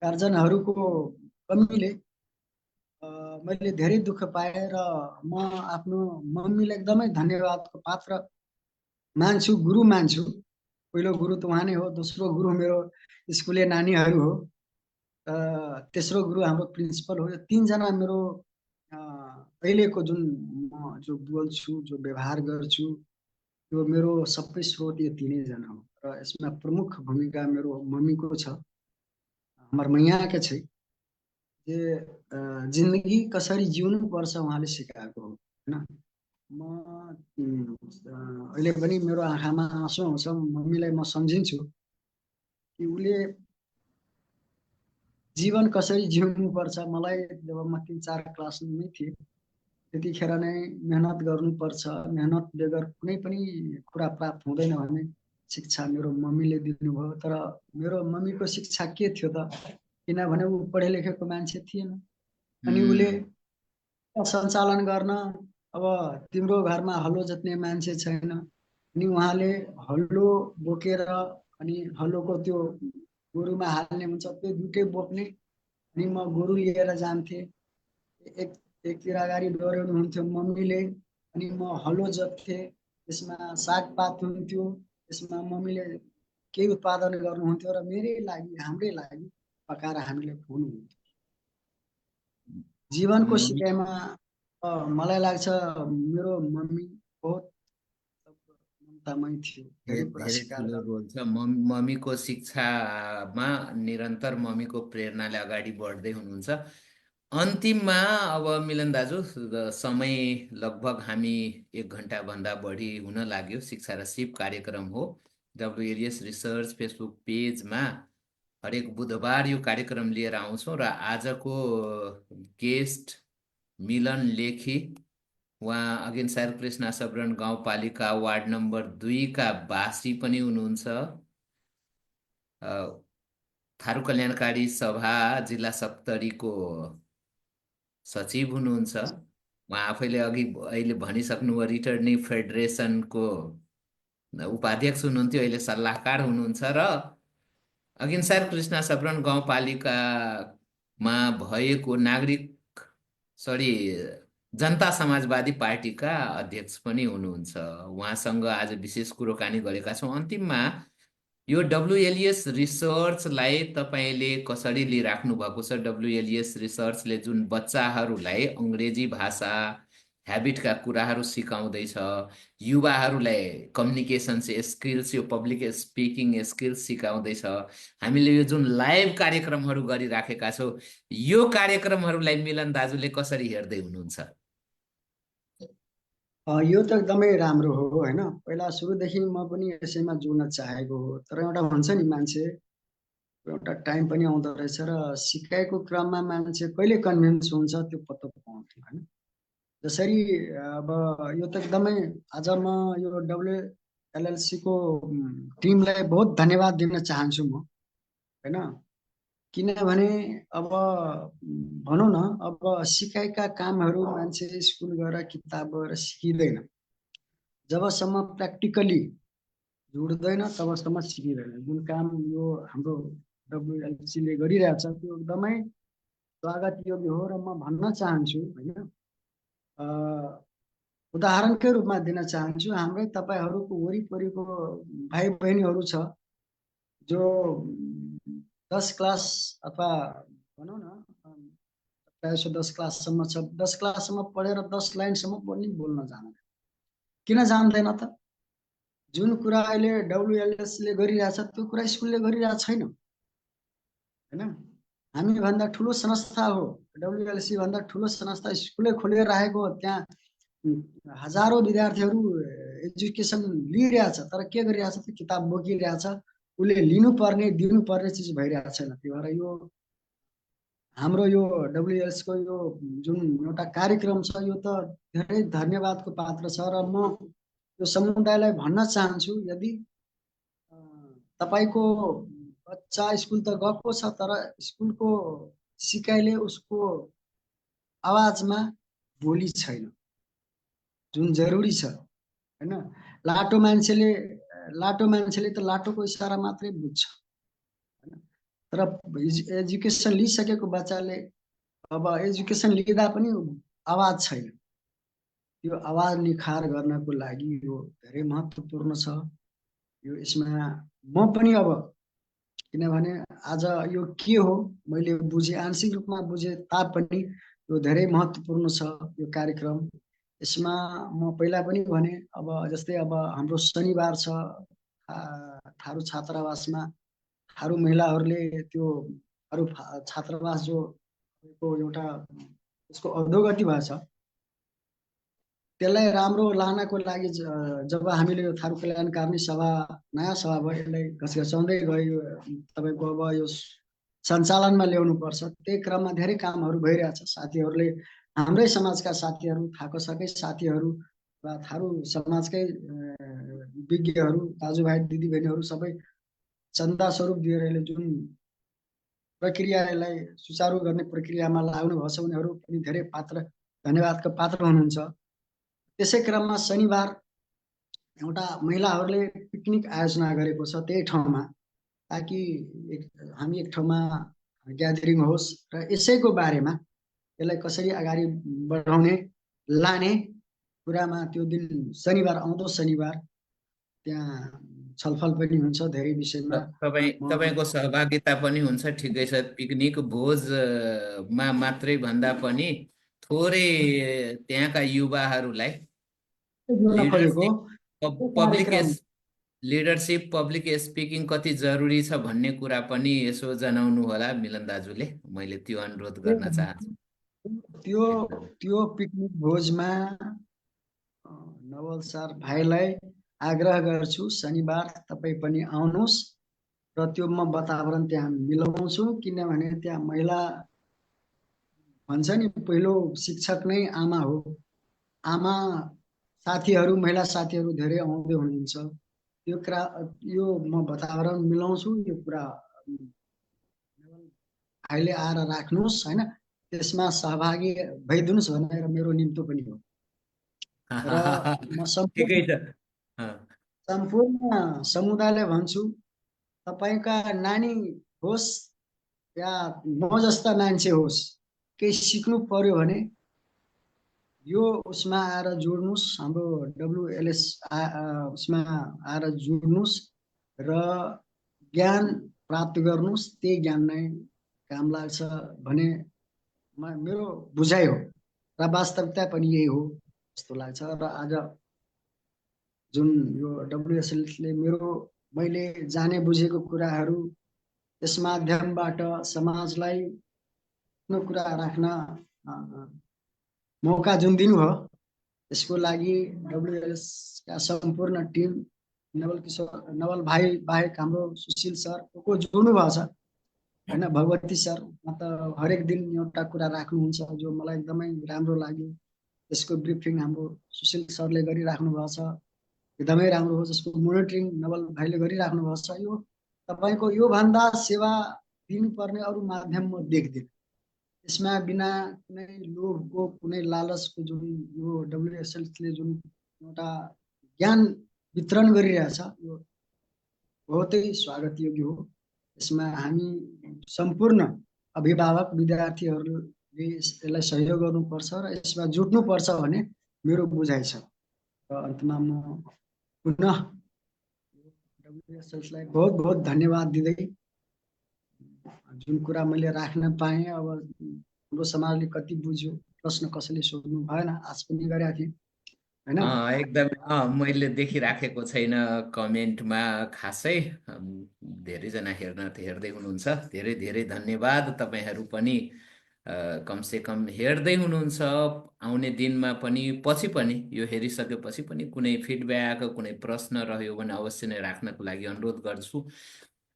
Speaker 2: गार्जनहरूको कमीले मैले धेरै दुःख पाएँ र म आफ्नो मम्मीलाई एकदमै धन्यवादको पात्र मान्छु, गुरु मान्छु। पहिलो गुरु त उहाँ नै हो, दोस्रो गुरु मेरो स्कुले नानीहरू हो, तेस्रो गुरु हाम्रो प्रिन्सिपल हो। यो तीनजना मेरो अहिलेको जुन म जो बोल्छु, जो व्यवहार गर्छु, यो मेरो सबै स्रोत यो तिनैजना हो। र यसमा प्रमुख भूमिका मेरो मम्मीको छ। हाम्रो मैयाके छै जे जिन्दगी कसरी जिउनु पर्छ उहाँले सिकाएको हो होइन। म अहिले पनि मेरो आँखामा आँसु आउँछ। मम्मीलाई म सम्झिन्छु कि उसले जीवन कसरी जिउनु पर्छ। मलाई जब म 3-4 क्लासमै थिएँ त्यतिखेर नै मेहनत गर्नुपर्छ, मेहनत बेगर कुनै पनि कुरा प्राप्त हुँदैन भन्ने शिक्षा मेरो मम्मीले दिनुभयो। तर मेरो मम्मीको शिक्षा के थियो त, किनभने ऊ पढे लेखेको मान्छे थिएन। अनि उसले सञ्चालन गर्न, अब तिम्रो घरमा हलो जोत्ने मान्छे छैन, अनि उहाँले हलो बोकेर अनि हलोको त्यो गोरुमा हाल्ने हुन्छ त्यो दुइटै बोक्ने, अनि म गोरु लिएर जान्थेँ। एकतिर अगाडि डोर्याउनुहुन्थ्यो मम्मीले, अनि म हलो जोत्थेँ। त्यसमा सागपात हुन्थ्यो, त्यसमा मम्मीले केही उत्पादन गर्नुहुन्थ्यो र मेरै लागि, हाम्रै लागि पकाएर हामीले खुवाउनुहुन्थ्यो। जीवनको सिकाइमा मलाई लाग्छ मेरो मम्मी बहुत ममतामय थियो, धेरै कुरा
Speaker 1: धेरै
Speaker 2: सिकाएर
Speaker 1: ठुलो
Speaker 2: जानु।
Speaker 1: रोल छ। मम्मीको शिक्षामा निरन्तर मम्मीको प्रेरणाले अगाडि बढ्दै हुनुहुन्छ। अन्तिममा अब मिलन दाजु, समय लगभग हामी 1 घन्टाभन्दा बढी हुन लाग्यो। शिक्षा र सिप कार्यक्रम हो। WLS रिसर्च फेसबुक पेजमा हरेक बुधबार यो कार्यक्रम लिएर आउँछौँ र आजको गेस्ट मिलन लेखी, उहाँ अगेन्सार कृष्ण सबरण गाउँपालिका वार्ड नम्बर 2 का वासी पनि हुनुहुन्छ। थारू कल्याणकारी सभा जिल्ला सप्तरीको सचिव हुनुहुन्छ। उहाँ आफैले अहिले भनिसक्नुभयो रिटर्निङ फेडरेसनको उपाध्यक्ष हुनुहुन्थ्यो, अहिले सल्लाहकार हुनुहुन्छ र अघिनसार कृष्ण सबरण गाउँपालिकामा भएको जनता समाजवादी पार्टीका अध्यक्ष पनि हुनुहुन्छ। उहाँसँग आज विशेष कुराकानी गरेका छौँ। अन्तिममा यो डब्लुएलइएस रिसर्चलाई तपाईँले कसरी लिइराख्नु भएको छ? डब्लुएलइएस रिसर्चले जुन बच्चाहरूलाई अङ्ग्रेजी भाषा ह्याबिटका कुराहरू सिकाउँदैछ, युवाहरूलाई कम्युनिकेसन्स स्किल्स, यो पब्लिक स्पिकिङ स्किल्स सिकाउँदैछ, हामीले यो जुन लाइभ कार्यक्रमहरू गरिराखेका छौँ, यो कार्यक्रमहरूलाई मिलन दाजुले कसरी हेर्दै हुनुहुन्छ?
Speaker 2: यो त एकदमै राम्रो हो होइन। पहिला सुरुदेखि म पनि यसैमा जोड्न चाहेको हो, तर एउटा भन्छ नि मान्छे एउटा टाइम पनि आउँदो रहेछ र सिकाइको क्रममा मान्छे कहिले कन्भिन्स हुन्छ त्यो पत्तो पाउँथ्यो होइन। जसरी अब यो त एकदमै आज म यो डब्लुएलएलसीको टिमलाई बहुत धन्यवाद दिन चाहन्छु म होइन। किनभने अब भनौँ न, अब सिकाइका कामहरू मान्छे स्कुल गएर किताब गएर सिकिँदैन, जबसम्म प्र्याक्टिकली जुड्दैन तबसम्म सिकिँदैन। जुन काम यो हाम्रो डब्लुएलसीले गरिरहेछ त्यो एकदमै स्वागत योग्य हो र म भन्न चाहन्छु होइन, उदाहरणकै रूपमा दिन चाहन्छु। हाम्रै तपाईँहरूको वरिपरिको भाइ बहिनीहरू छ जो 10 क्लास अथवा भनौँ न प्रायः 10 क्लाससम्म छ, 10 क्लाससम्म पढेर 10 लाइनसम्म पनि बोल्न जान्दैन। किन जान्दैन त? जुन कुरा अहिले डब्लुएलएसले गरिरहेछ त्यो कुरा स्कुलले गरिरहेको छैन होइन। हामीभन्दा ठुलो संस्था हो डब्लुएलसी, भन्दा ठुलो संस्था स्कुलै खोलेर राखेको हो। त्यहाँ हजारौँ विद्यार्थीहरू एजुकेसन लिइरहेछ, तर के गरिरहेछ त किताब बोकिरहेछ, उसले लिनुपर्ने दिनुपर्ने चिज भइरहेको छैन। त्यही भएर यो हाम्रो यो डब्लुएलएसको यो जुन एउटा कार्यक्रम छ यो त धेरै धन्यवादको पात्र छ र म यो समुदायलाई भन्न चाहन्छु, यदि तपाईँको बच्चा स्कुल त गएको छ तर स्कुलको सिकाइले उसको आवाजमा बोली छैन, जुन जरुरी छ होइन। लाटो मान्छेले त लाटोको इसारा मात्रै बुझ्छ होइन, तर एजुकेसन लिइसकेको बच्चाले अब एजुकेसन लिँदा पनि आवाज छैन। यो आवाज निखार गर्नको लागि यो धेरै महत्त्वपूर्ण छ। यो यसमा म पनि अब किनभने आज यो के हो मैले बुझेँ, आंशिक रूपमा बुझेँ तापनि यो धेरै महत्त्वपूर्ण छ यो कार्यक्रम। यसमा म पहिला पनि भने अब जस्तै अब हाम्रो शनिबार छ थारू छात्रावासमा थारू महिलाहरूले त्यो थारू छात्रावास जो एउटा यसको अधोगति भएछ त्यसलाई राम्रो लानको लागि जब हामीले यो थारू कल्याणकारिणी सभा नयाँ सभा भयो यसलाई घचघचाउँदै गयो, तपाईँको अब यो सञ्चालनमा ल्याउनुपर्छ। त्यही क्रममा धेरै कामहरू भइरहेछ। साथीहरूले हाम्रै समाजका साथीहरू, थाकोसकै साथीहरू वा थारू समाजकै विज्ञहरू दाजुभाइ दिदीबहिनीहरू सबै चन्दा स्वरूप दिएर यसले जुन प्रक्रिया यसलाई सुचारू गर्ने प्रक्रियामा लाग्नुभएको छ उनीहरू पनि धेरै पात्र धन्यवादका पात्र हुनुहुन्छ। त्यसै क्रममा शनिबार एउटा महिलाहरूले पिकनिक आयोजना गरेको छ त्यही ठाउँमा, ताकि हामी एक ठाउँमा ग्यादरिङ होस् र यसैको बारेमा यसलाई कसरी अगाडि बढाउने लाने कुरामा त्यो दिन शनिबार आउँदो शनिबार त्यहाँ छलफल पनि हुन्छ धेरै विषयमा।
Speaker 1: तपाईँको सहभागिता पनि हुन्छ, ठिकै छ। पिकनिक भोजमा मात्रै भन्दा पनि थोरै त्यहाँका युवाहरूलाई
Speaker 2: जोड्न खोजेको
Speaker 1: लिडरसिप पब्लिक
Speaker 2: कार्यक्रम
Speaker 1: लिडरसिप पब्लिक स्पिकिङ कति जरुरी छ भन्ने कुरा पनि यसो जनाउनु होला मिलन दाजुले। मैले त्यो अनुरोध गर्न चाहन्छु।
Speaker 2: त्यो
Speaker 1: एकदम
Speaker 2: त्यो पिकनिक भोजमा नवल सर भाइलाई आग्रह गर्छु शनिबार तपाईँ पनि आउनुहोस् र त्यो म वातावरण त्यहाँ मिलाउँछु। किनभने त्यहाँ महिला भन्छ नि पहिलो शिक्षक नै आमा हो। आमा साथीहरू महिला साथीहरू धेरै आउँदै हुनुहुन्छ। यो म वातावरण मिलाउँछु। यो कुरा भाइले आएर राख्नुहोस् होइन, त्यसमा सहभागी भइदिनुहोस् भनेर मेरो निम्तो पनि हो। र म
Speaker 1: ठिकै छ।
Speaker 2: सम्पूर्ण समुदायलाई भन्छु, तपाईँका नानी होस् या म जस्ता मान्छे होस्, केही सिक्नु पर्यो भने यो उसमा आएर जोड्नुहोस्, हाम्रो डब्लुएलएस उसमा आएर जोड्नुहोस् र ज्ञान प्राप्त गर्नुहोस्, त्यही ज्ञान नै काम लाग्छ भने मेरो बुझाइ हो र वास्तविकता पनि यही हो जस्तो लाग्छ। र आज जुन यो डब्लुएसएलले मैले जाने बुझेको कुराहरू यस माध्यमबाट समाजलाई आफ्नो कुरा राख्न मौका जुन दिनुभयो, त्यसको लागि डब्लुएसका सम्पूर्ण टिम, नवल भाइ बाहेक हाम्रो सुशील सर को जोड्नु भएको छ होइन, भगवती सर त हरेक दिन एउटा कुरा राख्नुहुन्छ जो मलाई एकदमै राम्रो लाग्यो। त्यसको ब्रिफिङ हाम्रो सुशील सरले गरिराख्नु भएको छ, एकदमै राम्रो हो। जसको मोनिटरिङ नवल भाइले गरिराख्नु भएको छ। यो तपाईँको योभन्दा सेवा दिनुपर्ने अरू माध्यम म देख्दिनँ। यसमा बिना कुनै लोभको, कुनै लालचको जुन यो डब्लुएसएलले जुन एउटा ज्ञान वितरण गरिरहेछ, यो बहुतै स्वागत योग्य हो। यसमा हामी सम्पूर्ण अभिभावक विद्यार्थीहरूले यसलाई सहयोग गर्नुपर्छ र यसमा जुट्नुपर्छ भन्ने मेरो बुझाइ छ। र अन्तमा म पुनः डब्लुएसएललाई बहुत बहुत धन्यवाद दिँदै जुन कुरा मैले राख्न पाएँ, अब हाम्रो समाजले कति बुझ्यो, प्रश्न कसैले सोध्नु भएन, आज पनि गरेका थिएँ होइन।
Speaker 1: एकदमै मैले देखिराखेको छैन कमेन्टमा खासै। धेरैजना हेर्दै हुनुहुन्छ, धेरै धेरै धन्यवाद। तपाईँहरू पनि कमसेकम हेर्दै हुनुहुन्छ। आउने दिनमा पनि पछि पनि यो हेरिसकेपछि पनि कुनै फिडब्याक, कुनै प्रश्न रह्यो भने अवश्य नै राख्नको लागि अनुरोध गर्छु।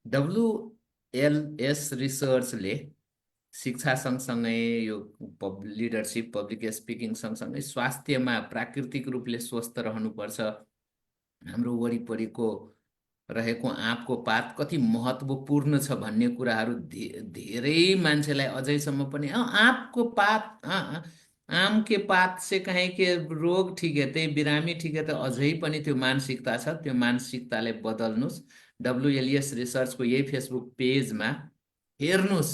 Speaker 1: डब्लुएलएस रिसर्चले शिक्षा सँगसँगै यो लिडरसिप, पब्लिक स्पिकिङ सँगसँगै स्वास्थ्यमा प्राकृतिक रूपले स्वस्थ रहनुपर्छ, हाम्रो वरिपरिको रहेको आँपको पात कति महत्त्वपूर्ण छ भन्ने कुराहरू धेरै मान्छेलाई अझैसम्म पनि आँप को पात, आम के पात से कहीं के रोग ठिकै, बिरामी ठिकै, त अझै पनि त्यो मानसिकता छ। त्यो मानसिकतालाई बदल्नुहोस्। डब्लुएलएस रिसर्चको यही फेसबुक पेजमा हेर्नुहोस्।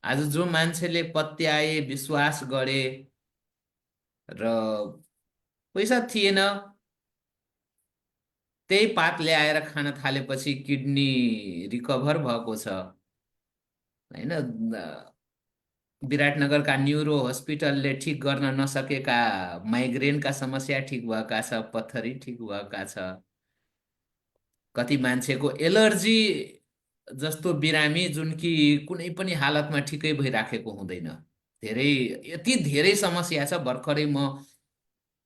Speaker 1: आज जो मान्छेले पत्याए, विश्वास गरे र पैसा थिएन, त्यही पात ल्याएर खान थालेपछि किडनी रिकभर भएको छ होइन। विराटनगरका न्युरो हस्पिटलले ठिक गर्न नसकेका माइग्रेनका समस्या ठिक भएका छ, पत्थरी ठिक भएका छ। कति मान्छेको एलर्जी जस्तो बिरामी जुन कि कुनै पनि हालतमा ठिकै भइराखेको हुँदैन। धेरै, यति धेरै समस्या छ। भर्खरै म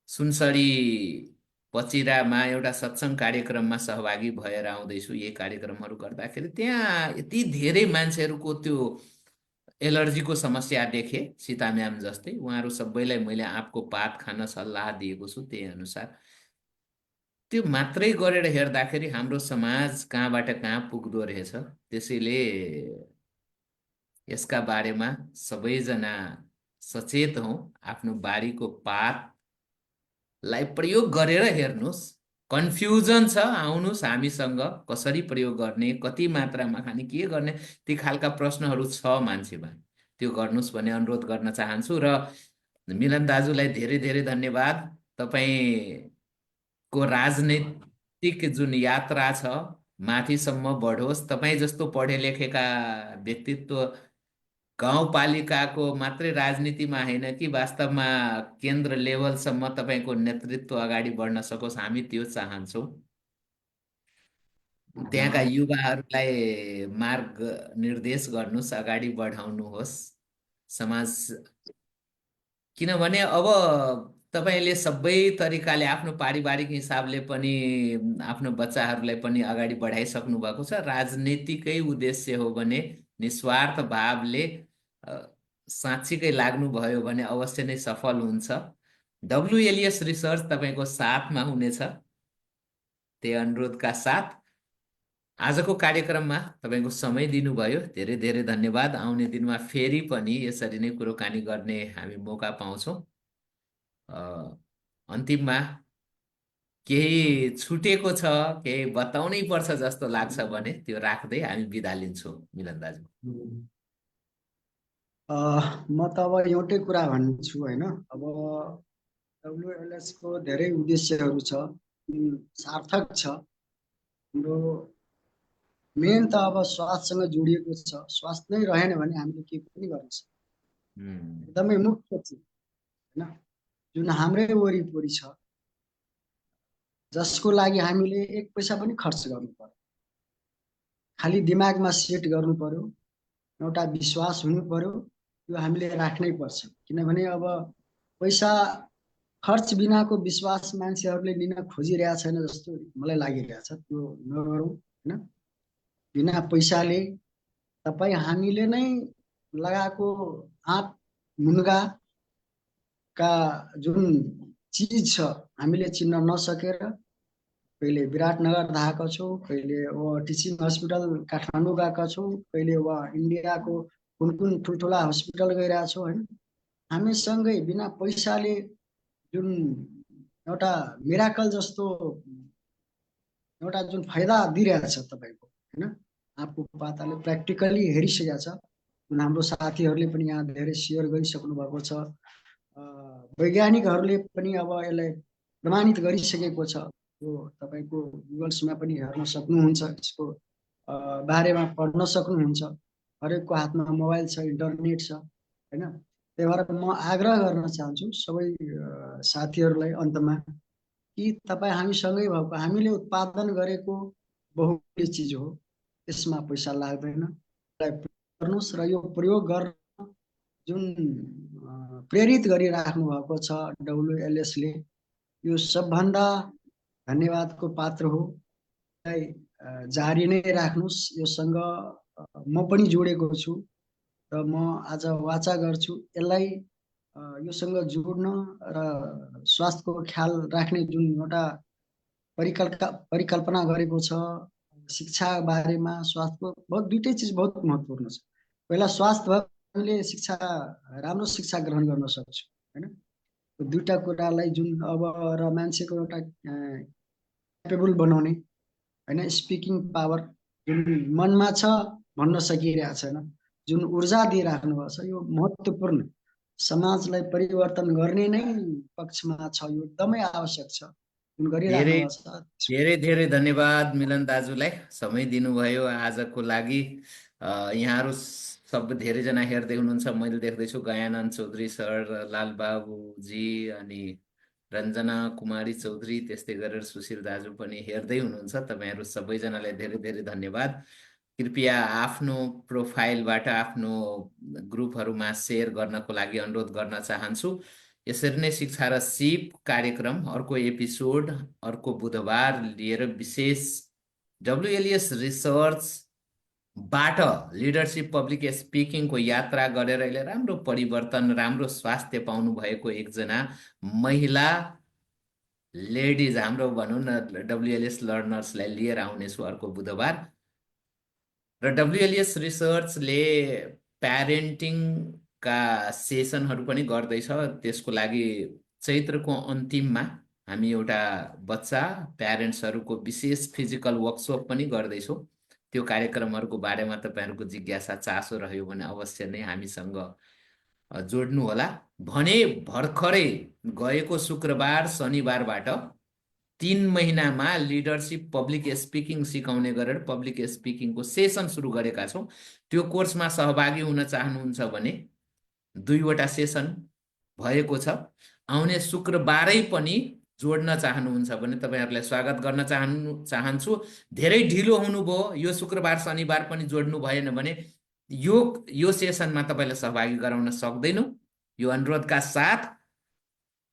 Speaker 1: सुनसरी पचिरामा एउटा सत्सङ्ग कार्यक्रममा सहभागी भएर आउँदैछु। यही कार्यक्रमहरू गर्दाखेरि त्यहाँ यति धेरै मान्छेहरूको त्यो एलर्जीको समस्या देखेँ, सीता म्याम जस्तै। उहाँहरू सबैलाई मैले आँपको पात खान सल्लाह दिएको छु, त्यही अनुसार। त्यो मात्रै गरेर हेर्दाखेरि हाम्रो समाज कहाँबाट कहाँ पुग्दो रहेछ। त्यसैले यसका बारेमा सबैजना सचेत हौँ। आफ्नो बारीको पातलाई प्रयोग गरेर हेर्नुहोस्। कन्फ्युजन छ, आउनुहोस् हामीसँग। कसरी प्रयोग गर्ने, कति मात्रामा खाने, के गर्ने, ती खालका प्रश्नहरू छ मान्छेमा। त्यो गर्नुहोस् भन्ने अनुरोध गर्न चाहन्छु। र मिलन दाजुलाई धेरै धेरै धन्यवाद। तपाईँको राजनैतिक जुन यात्रा छ माथिसम्म बढोस्। तपाईँ जस्तो पढे लेखेका व्यक्तित्व गाउँपालिकाको मात्रै राजनीतिमा होइन कि वास्तवमा केन्द्र लेभलसम्म तपाईँको नेतृत्व अगाडि बढ्न सकोस्, हामी त्यो चाहन्छौँ। त्यहाँका युवाहरूलाई मार्ग निर्देश गर्नुहोस्, अगाडि बढाउनुहोस् समाज। किनभने अब तपाईँले सबै तरिकाले आफ्नो पारिवारिक हिसाबले पनि आफ्नो बच्चाहरूलाई पनि अगाडि बढाइसक्नु भएको छ। राजनीतिकै उद्देश्य हो भने, निस्वार्थ भावले साँच्चीकै लाग्नुभयो भने अवश्य नै सफल हुन्छ। डब्लुएलएस रिसर्च तपाईँको साथमा हुनेछ। त्यही अनुरोधका साथ आजको कार्यक्रममा तपाईँको समय दिनुभयो, धेरै धेरै धन्यवाद। आउने दिनमा फेरि पनि यसरी नै कुरोकानी गर्ने हामी मौका पाउँछौँ। अन्तिममा केही छुटेको छ, केही बताउनै पर्छ जस्तो लाग्छ भने त्यो राख्दै हामी बिदा लिन्छौँ। मिलन दाजु,
Speaker 2: म त अब एउटै कुरा भन्छु होइन। अब डब्लुएलएस को धेरै उद्देश्यहरू छ, सार्थक छ। हाम्रो मेन त अब स्वास्थ्यसँग जोडिएको छ। स्वास्थ्य नै रहेन भने हामीले केही पनि गर्न सक्दैनौँ।
Speaker 1: उम्,
Speaker 2: एकदमै मुख्य चिज होइन, जुन हाम्रै वरिपरि छ, जसको लागि हामीले एक पैसा पनि खर्च गर्नु पर्यो। खालि दिमागमा सेट गर्नु पर्यो, एउटा विश्वास हुनु पर्यो, त्यो हामीले राख्नै पर्छ। किनभने अब पैसा खर्च बिनाको विश्वास मान्छेहरूले लिन खोजिरहेको छैन जस्तो मलाई लागिरहेछ। त्यो नगरौँ होइन। बिना पैसाले तपाईँ हामीले नै लगाएको आँप मुनगाका जुन चिज छ हामीले चिन्न नसकेर कहिले विराटनगर धाएका छौँ, कहिले टिचिङ हस्पिटल काठमाडौँ गएका छौँ, कहिले इन्डियाको कुन कुन ठुल्ठुला हस्पिटल गइरहेका छौँ होइन। हामीसँगै बिना पैसाले जुन एउटा मिराकल जस्तो एउटा जुन फाइदा दिइरहेछ तपाईँको होइन, आफू पाताले प्र्याक्टिकली हेरिसकेको छ। जुन हाम्रो साथीहरूले पनि यहाँ धेरै सेयर गरिसक्नु भएको छ। वैज्ञानिकहरूले पनि अब यसलाई प्रमाणित गरिसकेको छ। यो तपाईँको गुगल्समा पनि हेर्न सक्नुहुन्छ, यसको बारेमा पढ्न सक्नुहुन्छ। हरेकको हातमा मोबाइल छ, इन्टरनेट छ होइन। त्यही भएर म आग्रह गर्न चाहन्छु सबै साथीहरूलाई अन्तमा कि तपाईँ हामीसँगै भएको, हामीले उत्पादन गरेको बहुमूल्य चिज हो, यसमा पैसा लाग्दैन। यसलाई गर्नुहोस् र यो प्रयोग गर्न जुन प्रेरित गरिराख्नु भएको छ WLS-ले, यो सबभन्दा धन्यवादको पात्र हो। यसलाई जारी नै राख्नुहोस्। योसँग म पनि जोडेको छु र म आज वाचा गर्छु यसलाई योसँग जोड्न र स्वास्थ्यको ख्याल राख्ने जुन एउटा परिकल्पना गरेको छ शिक्षा बारेमा। स्वास्थ्यको बहुत दुइटै चिज बहुत महत्त्वपूर्ण छ। पहिला स्वास्थ्य भयो हामीले शिक्षा, राम्रो शिक्षा ग्रहण गर्न सक्छौँ होइन। दुईटा कुरालाई जुन अब र मान्छेको एउटा क्यापेबल बनाउने होइन, स्पिकिङ पावर जुन मनमा छ भन्न सकिरहेको छैन, जुन ऊर्जा दिइराख्नु भएको छ, यो महत्त्वपूर्ण समाजलाई परिवर्तन गर्ने नै पक्षमा छ। यो एकदमै आवश्यक छ जुन गरिराख्नु
Speaker 1: धेरै
Speaker 2: भएको छ।
Speaker 1: धेरै धेरै धन्यवाद मिलन दाजुलाई समय दिनुभयो आजको लागि। यहाँहरू सब धेरैजना हेर्दै हुनुहुन्छ, मैले देख्दैछु गयानन्द चौधरी सर, लालबाबुजी, अनि रञ्जना कुमारी चौधरी, त्यस्तै गरेर सुशील दाजु पनि हेर्दै हुनुहुन्छ। तपाईँहरू सबैजनालाई धेरै धेरै धन्यवाद। कृपया आफ्नो प्रोफाइलबाट आफ्नो ग्रुपहरूमा सेयर गर्नको लागि अनुरोध गर्न चाहन्छु। यसरी नै शिक्षा र सिप कार्यक्रम अर्को एपिसोड अर्को बुधबार लिएर विशेष WLS रिसर्चबाट लिडरसिप पब्लिक स्पिकिङको यात्रा गरेर अहिले राम्रो परिवर्तन, राम्रो स्वास्थ्य पाउनु भएको एकजना महिला लेडिज हाम्रो भनौँ न WLS लर्नर्सलाई लिएर आउनेछु अर्को बुधबार। र WLS रिसर्चले प्यारेन्टिङका सेसनहरू पनि गर्दैछ। त्यसको लागि चैत्रको अन्तिममा हामी एउटा बच्चा प्यारेन्ट्सहरूको विशेष फिजिकल वर्कसप पनि गर्दैछौँ। त्यो कार्यक्रमहरूको बारेमा तपाईँहरूको जिज्ञासा चासो रह्यो भने अवश्य नै हामीसँग जोड्नुहोला। भने भर्खरै गएको शुक्रबार शनिबारबाट 3 महिनामा लिडरसिप पब्लिक स्पिकिङ सिकाउने गरेर पब्लिक स्पिकिङको सेसन सुरु गरेका छौँ। त्यो कोर्समा सहभागी हुन चाहनुहुन्छ भने 2वटा सेसन भएको छ। आउने शुक्रबारै पनि जोड्न चाहनुहुन्छ भने तपाईँहरूलाई स्वागत गर्न चाहन्छु। धेरै ढिलो हुनुभयो, यो शुक्रबार शनिबार पनि जोड्नु भएन भने यो सेसनमा तपाईँलाई सहभागी गराउन सक्दैनौँ। यो अनुरोधका साथ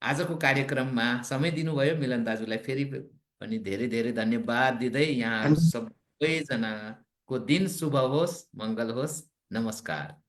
Speaker 1: आजको कार्यक्रममा समय दिनुभयो मिलन दाजुलाई फेरि पनि धेरै धेरै धन्यवाद दिँदै यहाँहरू सबैजनाको दिन शुभ होस्, मङ्गल होस्। नमस्कार।